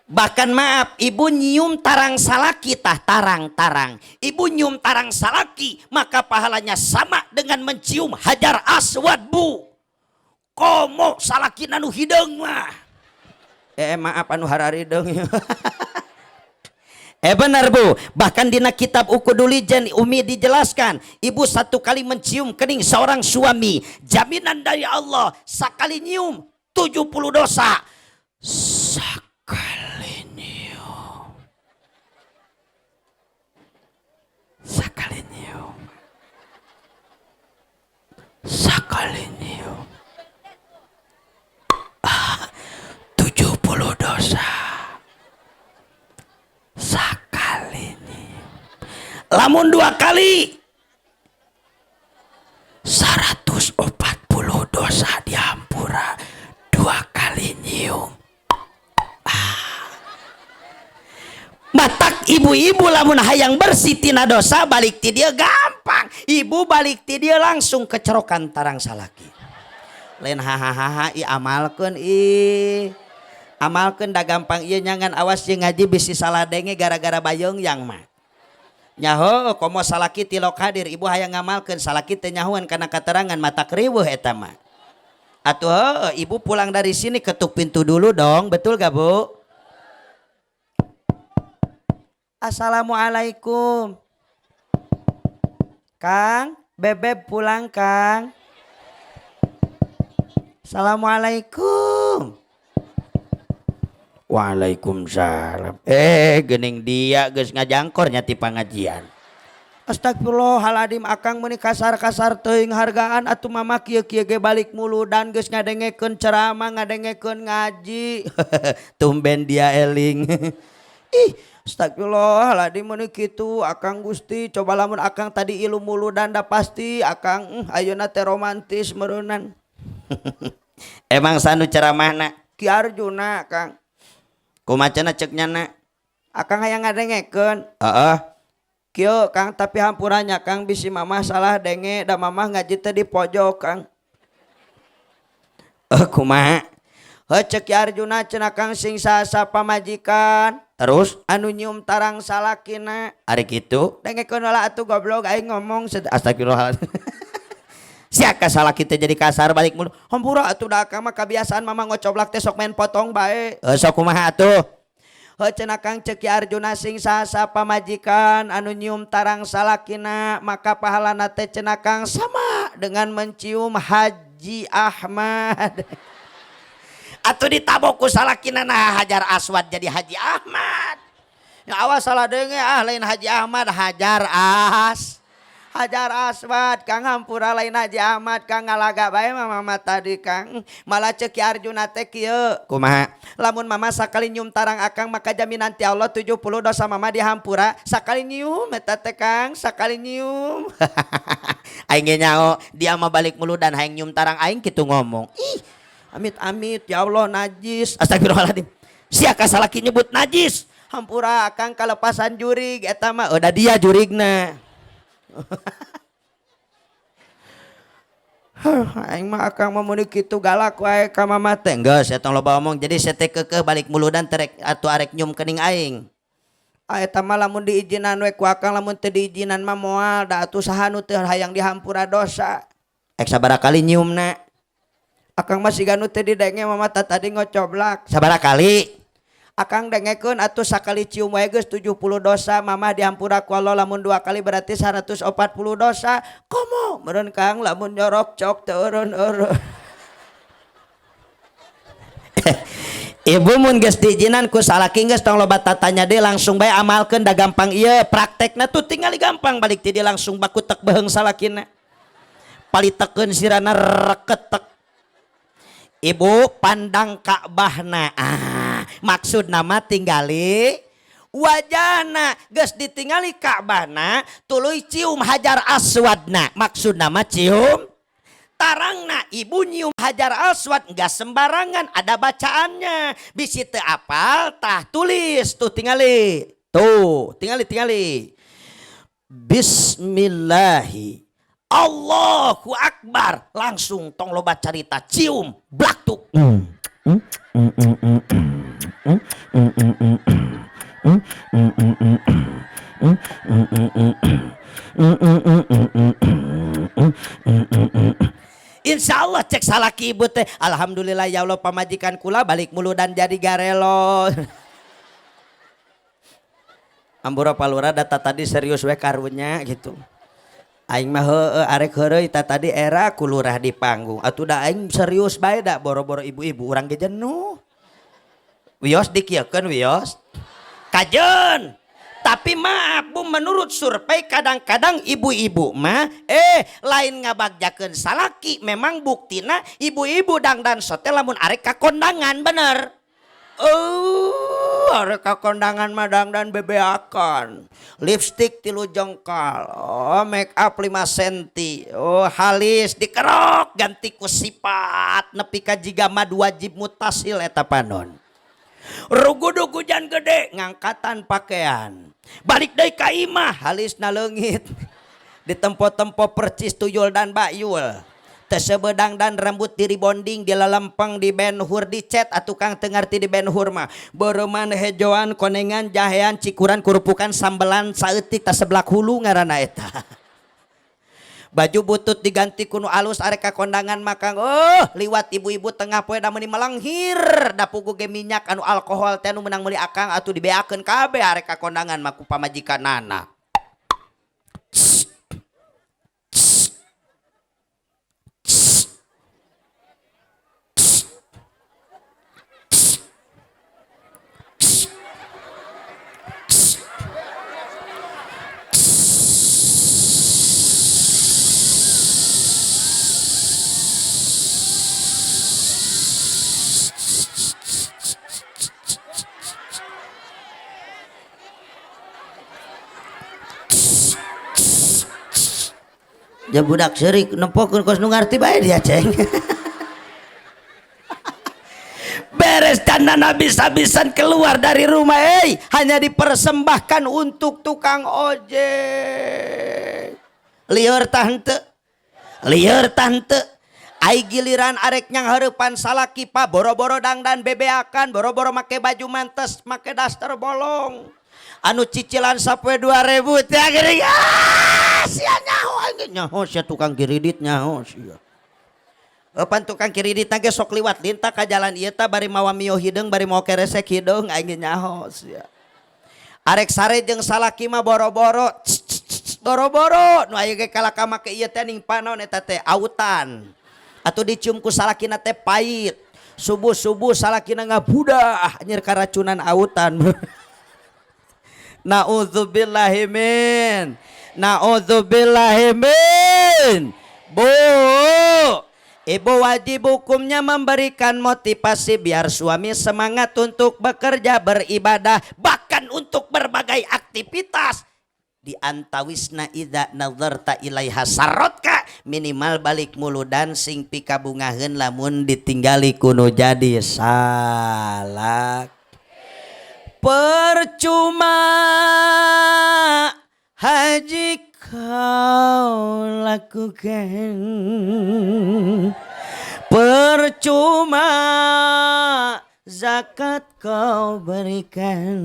Bahkan maaf, ibu nyium tarang salaki tah tarang-tarang. Ibu nyium tarang salaki, maka pahalanya sama dengan mencium hajar aswad bu. Komo salaki nanu hideung mah. Maaf anu hararideng. Benar bu, bahkan dina kitab Uqudul Umi dijelaskan, ibu satu kali mencium kening seorang suami, jaminan dari Allah, sekali nyium 70 dosa. Sekali nyium. Sekali nyium. Sekali nyium. 70 dosa. Sekali nyium. Lamun dua kali 140 dosa dihampura. Dua kali nyium. Matak ibu-ibu lamun hayang bersih tina dosa balik ti dia gampang. Ibu balik ti dia langsung kecerokan tarang salaki. Lain hahaha i amalkeun i. Amalkeun da gampang ieu nyangan awas jeung ngaji bisi salah denge gara-gara bayeung yang mah. Nyaho komo salaki tilok hadir ibu hayang ngamalkeun salaki teu nyahoan kana katerangan mata kriweuh eta mah. Atuh heueuh ibu pulang dari sini ketuk pintu dulu dong, betul gak Bu? Assalamualaikum. Kang, Bebeb pulang Kang. Assalamualaikum. Waalaikumsalam. Geuning dia geus ngajangkor nya ti pangajian. Astagfirullahaladzim akang meuni kasar-kasar teuing hargaan atuh mama kieu-kieu ge balik mulu dan geus ngadengekeun ceramah ngadengekeun ngaji. Tumben dia eling. Ih, astagfirullahaladzim meuni kitu akang Gusti coba lamun akang tadi ilu mulu dan da pasti akang ayeuna teh romantis meureunnan. Emang sanu ceramahna Ki Arjuna Kang. Kumaha cenah ceuk nyana? Akang hayang ngadengekeun. Heeh. Kieu Kang tapi hampurannya Kang bisi mamah salah denge da mamah ngaji teh di pojok Kang. Kumaha? Heuh ceuk Ki Arjuna cenah Kang sing sasa pamajikan. Terus anu nyium tarang salakina. Ari kitu dengekeun heula atuh goblok aing ngomong astagfirullahaladzim. Sia ka salaki teh jadi kasar balik mulu. Hampura atuh da akang mah kabiasaan mama ngocoblak teh sok main potong bae. Heuh sok kumaha atuh? Heuh cenah Kang ceuk Ki Arjuna sing sasa pamajikan anu nyium tarang salakina maka pahalana teh cenah Kang sama dengan mencium Haji Ahmad. Atuh ditabok ku salakina nah Hajar Aswad jadi Haji Ahmad. Ya awas salah denge ah lain Haji Ahmad Hajar As. Hajar Aswad Kang hampura lain Haji Ahmad Kang ngalaga bae mah mama tadi Kang. Malah ceuk Ki Arjuna teh kieu. Kumaha? Lamun mama sakali nyium tarang akang maka jaminan ti Allah 70 dosa mama dihampura. Sakali nyium eta teh Kang, sakali nyium. Aing ge nyaho dia mah balik mulu dan hayang nyium tarang aing kitu ngomong. Ih, amit-amit ya Allah najis. Astagfirullahaladzim. Sia ka salaki nyebut najis. Hampura akang kalepasan jurig eta mah udah dia jurigna. Aing mah akang mah meuni kitu galak wae ka mama teh. Geus eta loba omong jadi saya teh keukeuh balik muludan terek atuh arek nyium kening aing. Ah eta mah lamun diizinan we ku akang lamun teu diizinan mah moal da atuh saha nu teu hayang dihampura dosa. Ek sabaraha kali nyiumna? Akang mah siga nu teu didenge mama tah tadi ngocoblak. Sabaraha kali? Akang dengekeun atuh sakali cium wae geus 70 dosa mama dihampura ku Allah lamun 2 kali berarti 140 dosa. Komo meureun Kang lamun nyorok cok teu eureun-eureun. Ibu mun geus diizinan ku salaki geus tong loba tatanya deui langsung bae amalkeun da gampang ieu praktekna tuh tingali gampang balik ti dieu langsung baku tek beheung salakina. Palitekeun sirana reketek. Ibu pandang Ka'bahna. Ah, maksud nama tinggali wajahna geus ditingali Ka'bahna tuluy cium Hajar Aswadna. Maksud nama cium tarangna. Ibu nyium Hajar Aswad enggak sembarangan, ada bacaannya. Bisi teu apal tah tulis tuh tingali. Tuh, tingali tingali. Bismillahi Allahu Akbar. Langsung tong loba carita cium blaktuk. Insya Allah cek salaki ibu teh alhamdulillah ya Allah pamajikan kula balik mulu dan jadi garelo. Ambura palura data tadi serius we karunya gitu. Aing mah heueuh arek heureuy ta tadi era kulurah di panggung. Atuh da aing serius bae da boro-boro ibu-ibu urang ge jenuh. Wios dikieukeun wios. Kajeun. Tapi maaf Bu, menurut survei kadang-kadang ibu-ibu mah lain ngabagjakeun salaki, memang buktina ibu-ibu dangdan sote lamun arek ka kondangan bener. Arek ka kondangan mah dangdan bebeakan. Lipstick 3 jengkal, oh make up 5 senti, oh halis dikerok ganti ku sifat nepi ka jiga mad wajib mutasil eta panon. Rugudug hujan gede ngangkatan pakaian. Balik deui ka imah halisna leungit. Ditempo-tempo percis tuyul dan bayul. Teu seubeuh dangdan rambut diribonding dilalempeng di benhur dicet atuh Kang teu ngarti di benhur mah. Beureman hejoan konengan jahean cikuran kurupukan sambelan saeutik ta seblak hulu ngaranna eta. Baju butut diganti kuno alus arek ka kondangan mah Kang. Oh, liwat ibu-ibu tengah poe da meuni melenghir da pugu ge minyak anu alkohol teh anu meunang meuli akang atuh dibeakeun kabeh arek ka kondangan mah ku pamajikanana. Ja budak seurik nempokeun kos nu ngarti bae dia ceng. Beres dandan habis-habisan keluar dari rumah, hanya dipersembahkan untuk tukang ojek. Lieur tah henteu? Lieur tah henteu? Ai giliran arek nyanghareupan salaki pa boro-boro dangdan bebeakan, boro-boro make baju mantes, make daster bolong. Anu cicilan sapoe 2000 teh geuning. Ah, sia nyaho aing nyaho sia tukang kiridit nyaho sia. Pan tukang kiridit ge sok liwat lintah ka jalan ieu tah bari mawa mio hideung bari mawa keresek hideung aing ge nyaho sia. Arek sare jeung salaki mah boro-boro boro-boro nu aya ge kalaka make ieu teh ning panon eta teh autan. Atuh dicium ku salakina teh pahit. Subuh-subuh salakina ngabudah anjir karacunan autan. Na'udzubillahi min. Na'udzubillahi min. Bu, ibu wajib hukumnya memberikan motivasi biar suami semangat untuk bekerja, beribadah, bahkan untuk berbagai aktivitas. Di antawisna idza nazarta ilaiha sarotka, minimal balik muludan sing pikabungaheun lamun ditinggali kuno jadi salak. Percuma haji kau lakukan, percuma zakat kau berikan,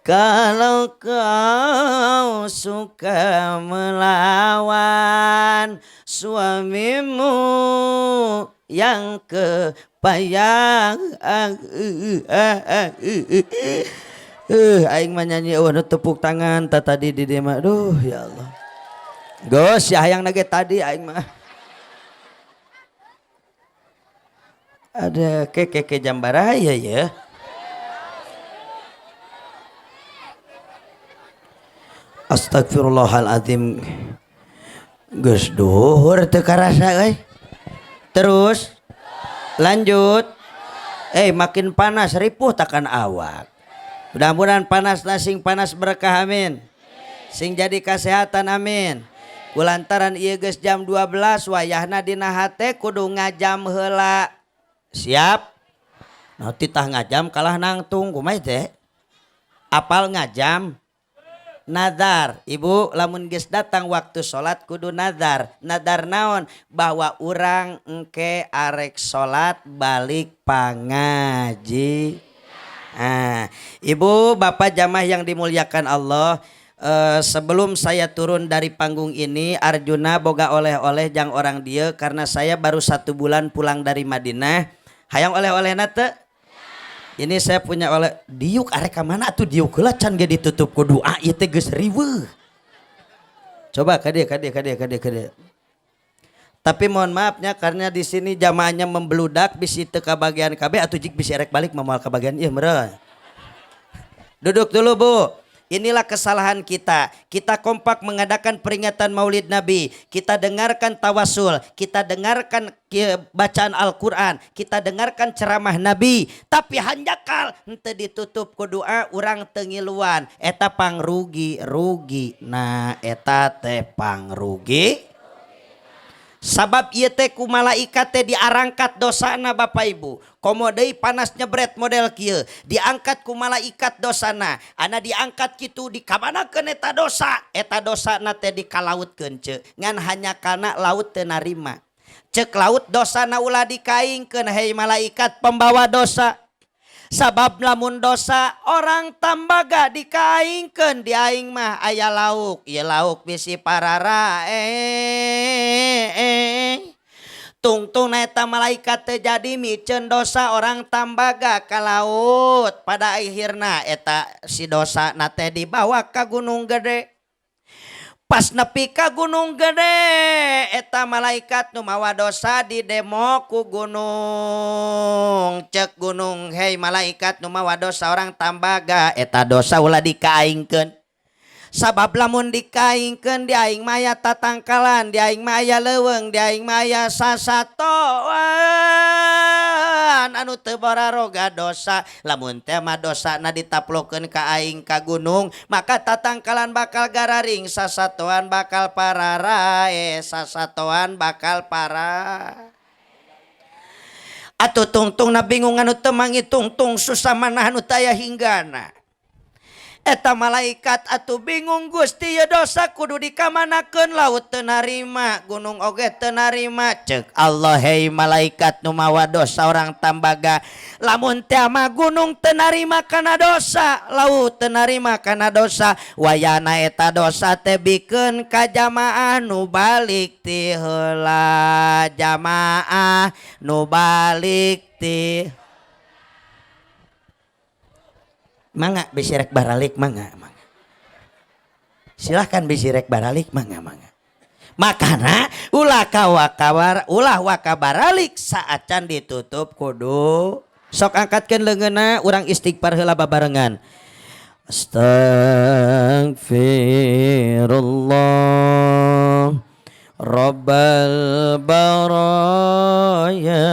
kalau kau suka melawan suamimu yang kepayang. Aing mah nyanyi eueuh tepuk tangan ta tadi di dieu mah. Duh ya Allah. Geus ya hayang nage tadi aing mah. Ada keke jambaraya ya. Astagfirullahaladzim. Geus duhur teu karasa euy. Terus lanjut. Makin panas ripuh takkan awak. Mudah-mudahan panas sing panas berkah amin. Sing jadi kesehatan amin. Kulantaran ieu geus jam 12 wayahna dina hate kudu ngajam heula. Siap? Nah, titah ngajam kalah nangtung kumaha teh? Apal ngajam? Nazar. Ibu lamun geus datang waktu salat kudu nazar. Nazar naon? Bahwa urang engke arek salat balik pangaji. Nah, ibu bapak jamaah yang dimuliakan Allah, sebelum saya turun dari panggung ini Arjuna boga oleh-oleh jang orang dia karena saya baru 1 bulan pulang dari Madinah. Hayang oleh-oleh teu? Ini saya punya oleh diuk arek ka mana atuh diuk heula can ge ditutup ku doa ieu teh geus riweuh. Coba ka dieu ka dieu ka dieu ka dieu ka dieu. Tapi mohon maafnya karena di sini jamaahnya membludak bisi teu kabagian kabeh atuh jik bisi erek balik moal kabagian ieu meureun. Duduk dulu Bu. Inilah kesalahan kita. Kita kompak mengadakan peringatan Maulid Nabi. Kita dengarkan tawasul, kita dengarkan bacaan Al-Quran, kita dengarkan ceramah Nabi. Tapi hanjakal henteu ditutup ku doa urang teu ngiluan. Eta pangrugi rugi. Nah, eta teh pangrugi. Sabab ieu teh ku malaikat teh diarangkat dosana Bapak Ibu. Komo deui panas nyebret model kieu, diangkat ku malaikat dosana. Ana diangkat kitu dikamanakeun eta dosa? Eta dosana teh dikalautkeun ceu. Ngan hanya kana laut teu narima. Ceuk laut dosana ulah dikaingkeun hei malaikat pembawa dosa. Sabab lamun dosa orang tambaga dikaingkeun di aing mah aya lauk. Ieu lauk bisi parara Tungtung eta malaikat teh jadi miceun dosa orang tambaga ka laut. Pada akhirna eta si dosa na teh dibawa ka Gunung Gede. Pas nepi ka Gunung Gede eta malaikat nu mawa dosa di demo ku gunung. Cek gunung hei malaikat nu mawa dosa orang tambaga eta dosa ulah dikaingkeun. Sabab lamun dikaingkeun di aing mah aya tatangkalan, di aing mah aya leuweung, di aing mah aya sasatoan anu teu bararoga dosa. Lamun teh mah dosana ditaplokeun ka aing ka gunung, maka tatangkalan bakal gararing, sasatoan bakal pararae, sasatoan bakal para. Atuh tungtung na bingung anu teu mangitung-tung susah manah anu taya hinggana. Eta malaikat atuh bingung, Gusti ya dosa kudu dikamanakeun, laut teu narima, gunung oge teu narima. Ceuk Allah, hei malaikat nu mawa dosa orang tambaga, lamun teh mah gunung teu narima kana dosa, laut teu narima kana dosa, wayana eta dosa teh bikeun ka jamaah nu balik ti heula, jamaah nu balik ti. Mangga bisi rek baralik, mangga, mangga. Silahkan bisi rek baralik, mangga, mangga. Makana ulah kawakawar, ulah wakabaralik saacan ditutup kudu. Sok angkatkeun leungeunna, urang istighfar heula babarengan. Astaghfirullah Rabbal baraya,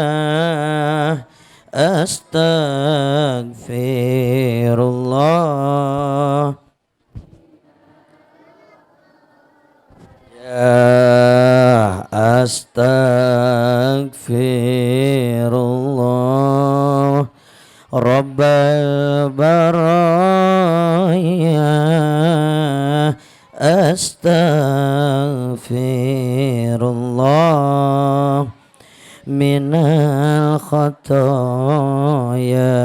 astaghfirullah ya, astaghfirullah Rabbal baraya, astaghfirullah minal khotoya.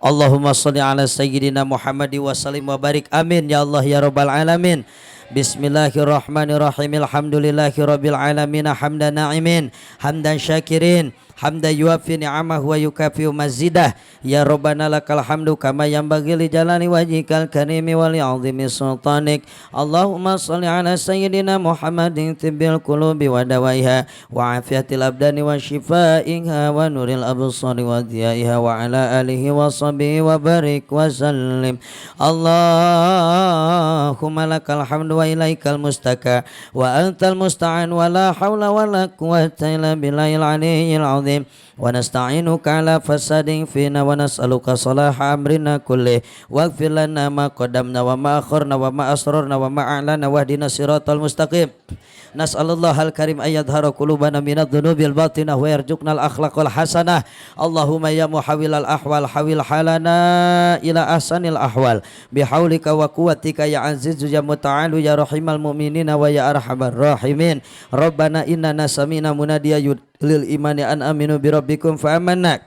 Allahumma sholli ala sayyidina Muhammad wa sallim wa barik. Amin ya Allah ya rabbal alamin. Bismillahirrahmanirrahim. Alhamdulillahi rabbil alamin, hamdan na'imin, hamdan syakirin, hamdan yuafi ni'amahu wa yukafi'u mazidah. Ya Rabbana lakal hamdu kama yanbaghi li jalali wajhikal karimi wa li'azimi sultanik. Allahumma sholli ala sayyidina Muhammadin tibbil qulubi wa dawaiha wa afiyatil abdani wa shifaiha wa nuril absari wa dhiyaiha wa ala alihi wa sahbihi wa barik wa sallim. Allahumma lakal hamdu wa ilaikal mustaka wa antal musta'an wa la hawla wa la quwwata illa billahil aliyyil azim. Wa nasta'inuka ala fasadin fina wa nas'aluka salaha amrina kullih waghfir lana ma qaddamna wa ma akharna wa ma asrarna wa ma a'lana wahdina siratal mustaqim. Nas'alullahal karim ayyadhara qulubana minadh dhunubil batinah wa yarzuqnal akhlaqal hasanah. Allahumma ya muhawwilal ahwal hawil halana ila ahsanil ahwal bihaulika wa quwwatika ya azizu ya muta'alu ya rahimal mu'minina wa ya arhamar rahimin. Rabbana innana sami'na munadiya lil imani an aminu bi rabbikum fa amanna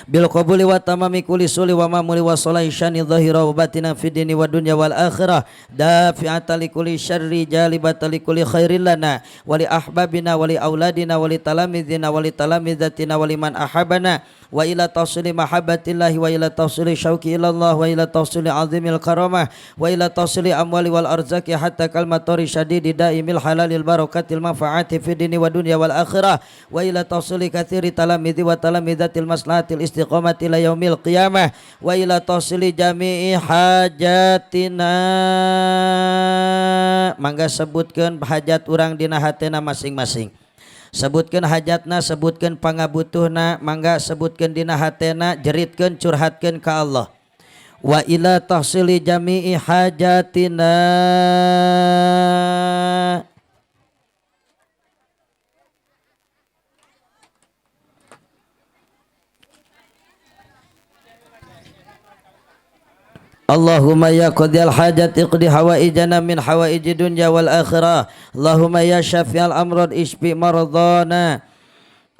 bil qabuli wa tamami kulli suli wa mamuli wa salahi syani dhahira wa batina fid dini wa dunya wal akhirah dafi'ata li kulli syarri jalibata li kulli khairin lana wa li ahbabina wa li auladina wa li talamidina wa li talamidatina wa liman ahabana wa ila tawsili mahabbatillahi wa ila tawsili syauqi ila Allah wa ila tawsili azimil karamah wa ila tawsili amwali wal arzaki hatta kalmatori syadidi daimil halalil barakatil manfaati fid dini wa dunya wal akhirah wa ila tawsili kathiri talamidi wa talamidatil maslahatil istiqamati ila yaumil qiyamah wa ila tawsili jami'i hajatina. Mangga sebutkeun hajat urang dina hatena masing-masing. Sebutkeun hajatna, sebutkeun pangabutuhna, mangga sebutkeun dina hatena, jeritkeun, curhatkeun ka Allah. Wa ila tahsili jami'i hajatina. Allahumma ya qadiyal hajat iqdi hawaijana min hawaiji dunya wal akhirah. Allahumma ya syafi'al amrad ishfi maradana.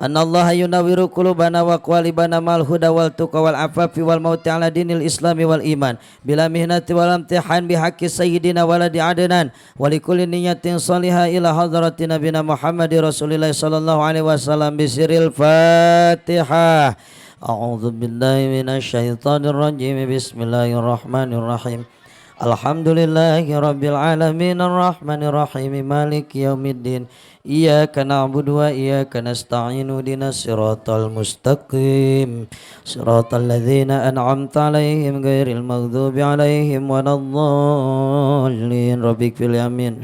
Anallaha yunawiru qulubana wa qalibana mal huda wal tuqa wal afafi wal mauti ala dinil islami wal iman bila mihnati wal imtihan bihaqqi sayyidina waladi adnan wa likulli niyatin salihah ila hadrati nabina Muhammad Rasulillah sallallahu alaihi wasallam bisiril Fatihah. A'udzu billahi minasyaitonir rajim. Bismillahirrahmanirrahim. Alhamdulillahi rabbil alamin arrahmanir rahim maliki yaumiddin. Iyyaka na'budu wa iyyaka nasta'in ihdinas siratal mustaqim siratal ladzina an'amta 'alaihim ghairil maghdubi 'alaihim waladdallin. Rabbighfir li amin.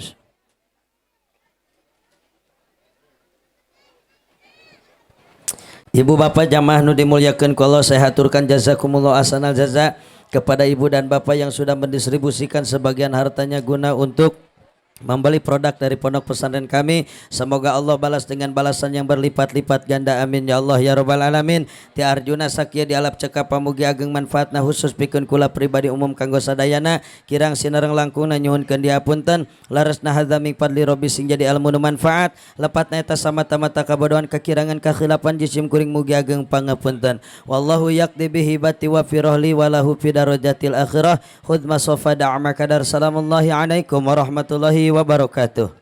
Ibu bapak jamaah nu dimuliakan ku Allah, saya haturkan jazakumullah ahsanal jaza kepada ibu dan bapak yang sudah mendistribusikan sebagian hartanya guna untuk membeli produk dari pondok pesantren kami. Semoga Allah balas dengan balasan yang berlipat-lipat ganda. Amin ya Allah ya robbal alamin. Ti Arjuna sakieu dialap cekap, pamugi ageng manfaatna khusus pikeun kula pribadi, umum kanggo sadayana. Kirang sinareng langkungna nyuhunkeun dihapunten. Leresna hadza min fadli rabbi, sing jadi ilmu nu manfaat. Lepatna eta samata-mata kabodohan, kekirangan, kakhilapan jisim kuring, mugi ageng pangapunten. Wallahu yaqdi bihi bati wa fi rohli walahu fi darajatil akhirah. Khudh masofa da'ma kadar. Salamullahi alaikum warahmatullahi wabarakatuh.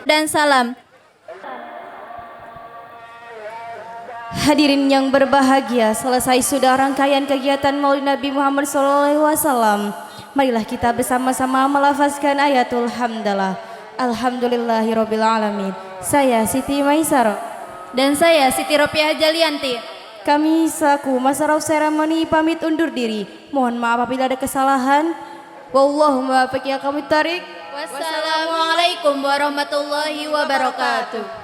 Dan salam. Hadirin yang berbahagia, selesai sudah rangkaian kegiatan Maulid Nabi Muhammad SAW. Marilah kita bersama-sama melafazkan ayatul hamdalah. Alhamdulillahirabbil alamin. Saya Siti Maisaro dan saya Siti Ropiah Jalianti. Kami selaku Master of Ceremony pamit undur diri. Mohon maaf apabila ada kesalahan. Wallahu muwaffiq ila aqwamit thariq. Wassalamualaikum warahmatullahi wabarakatuh.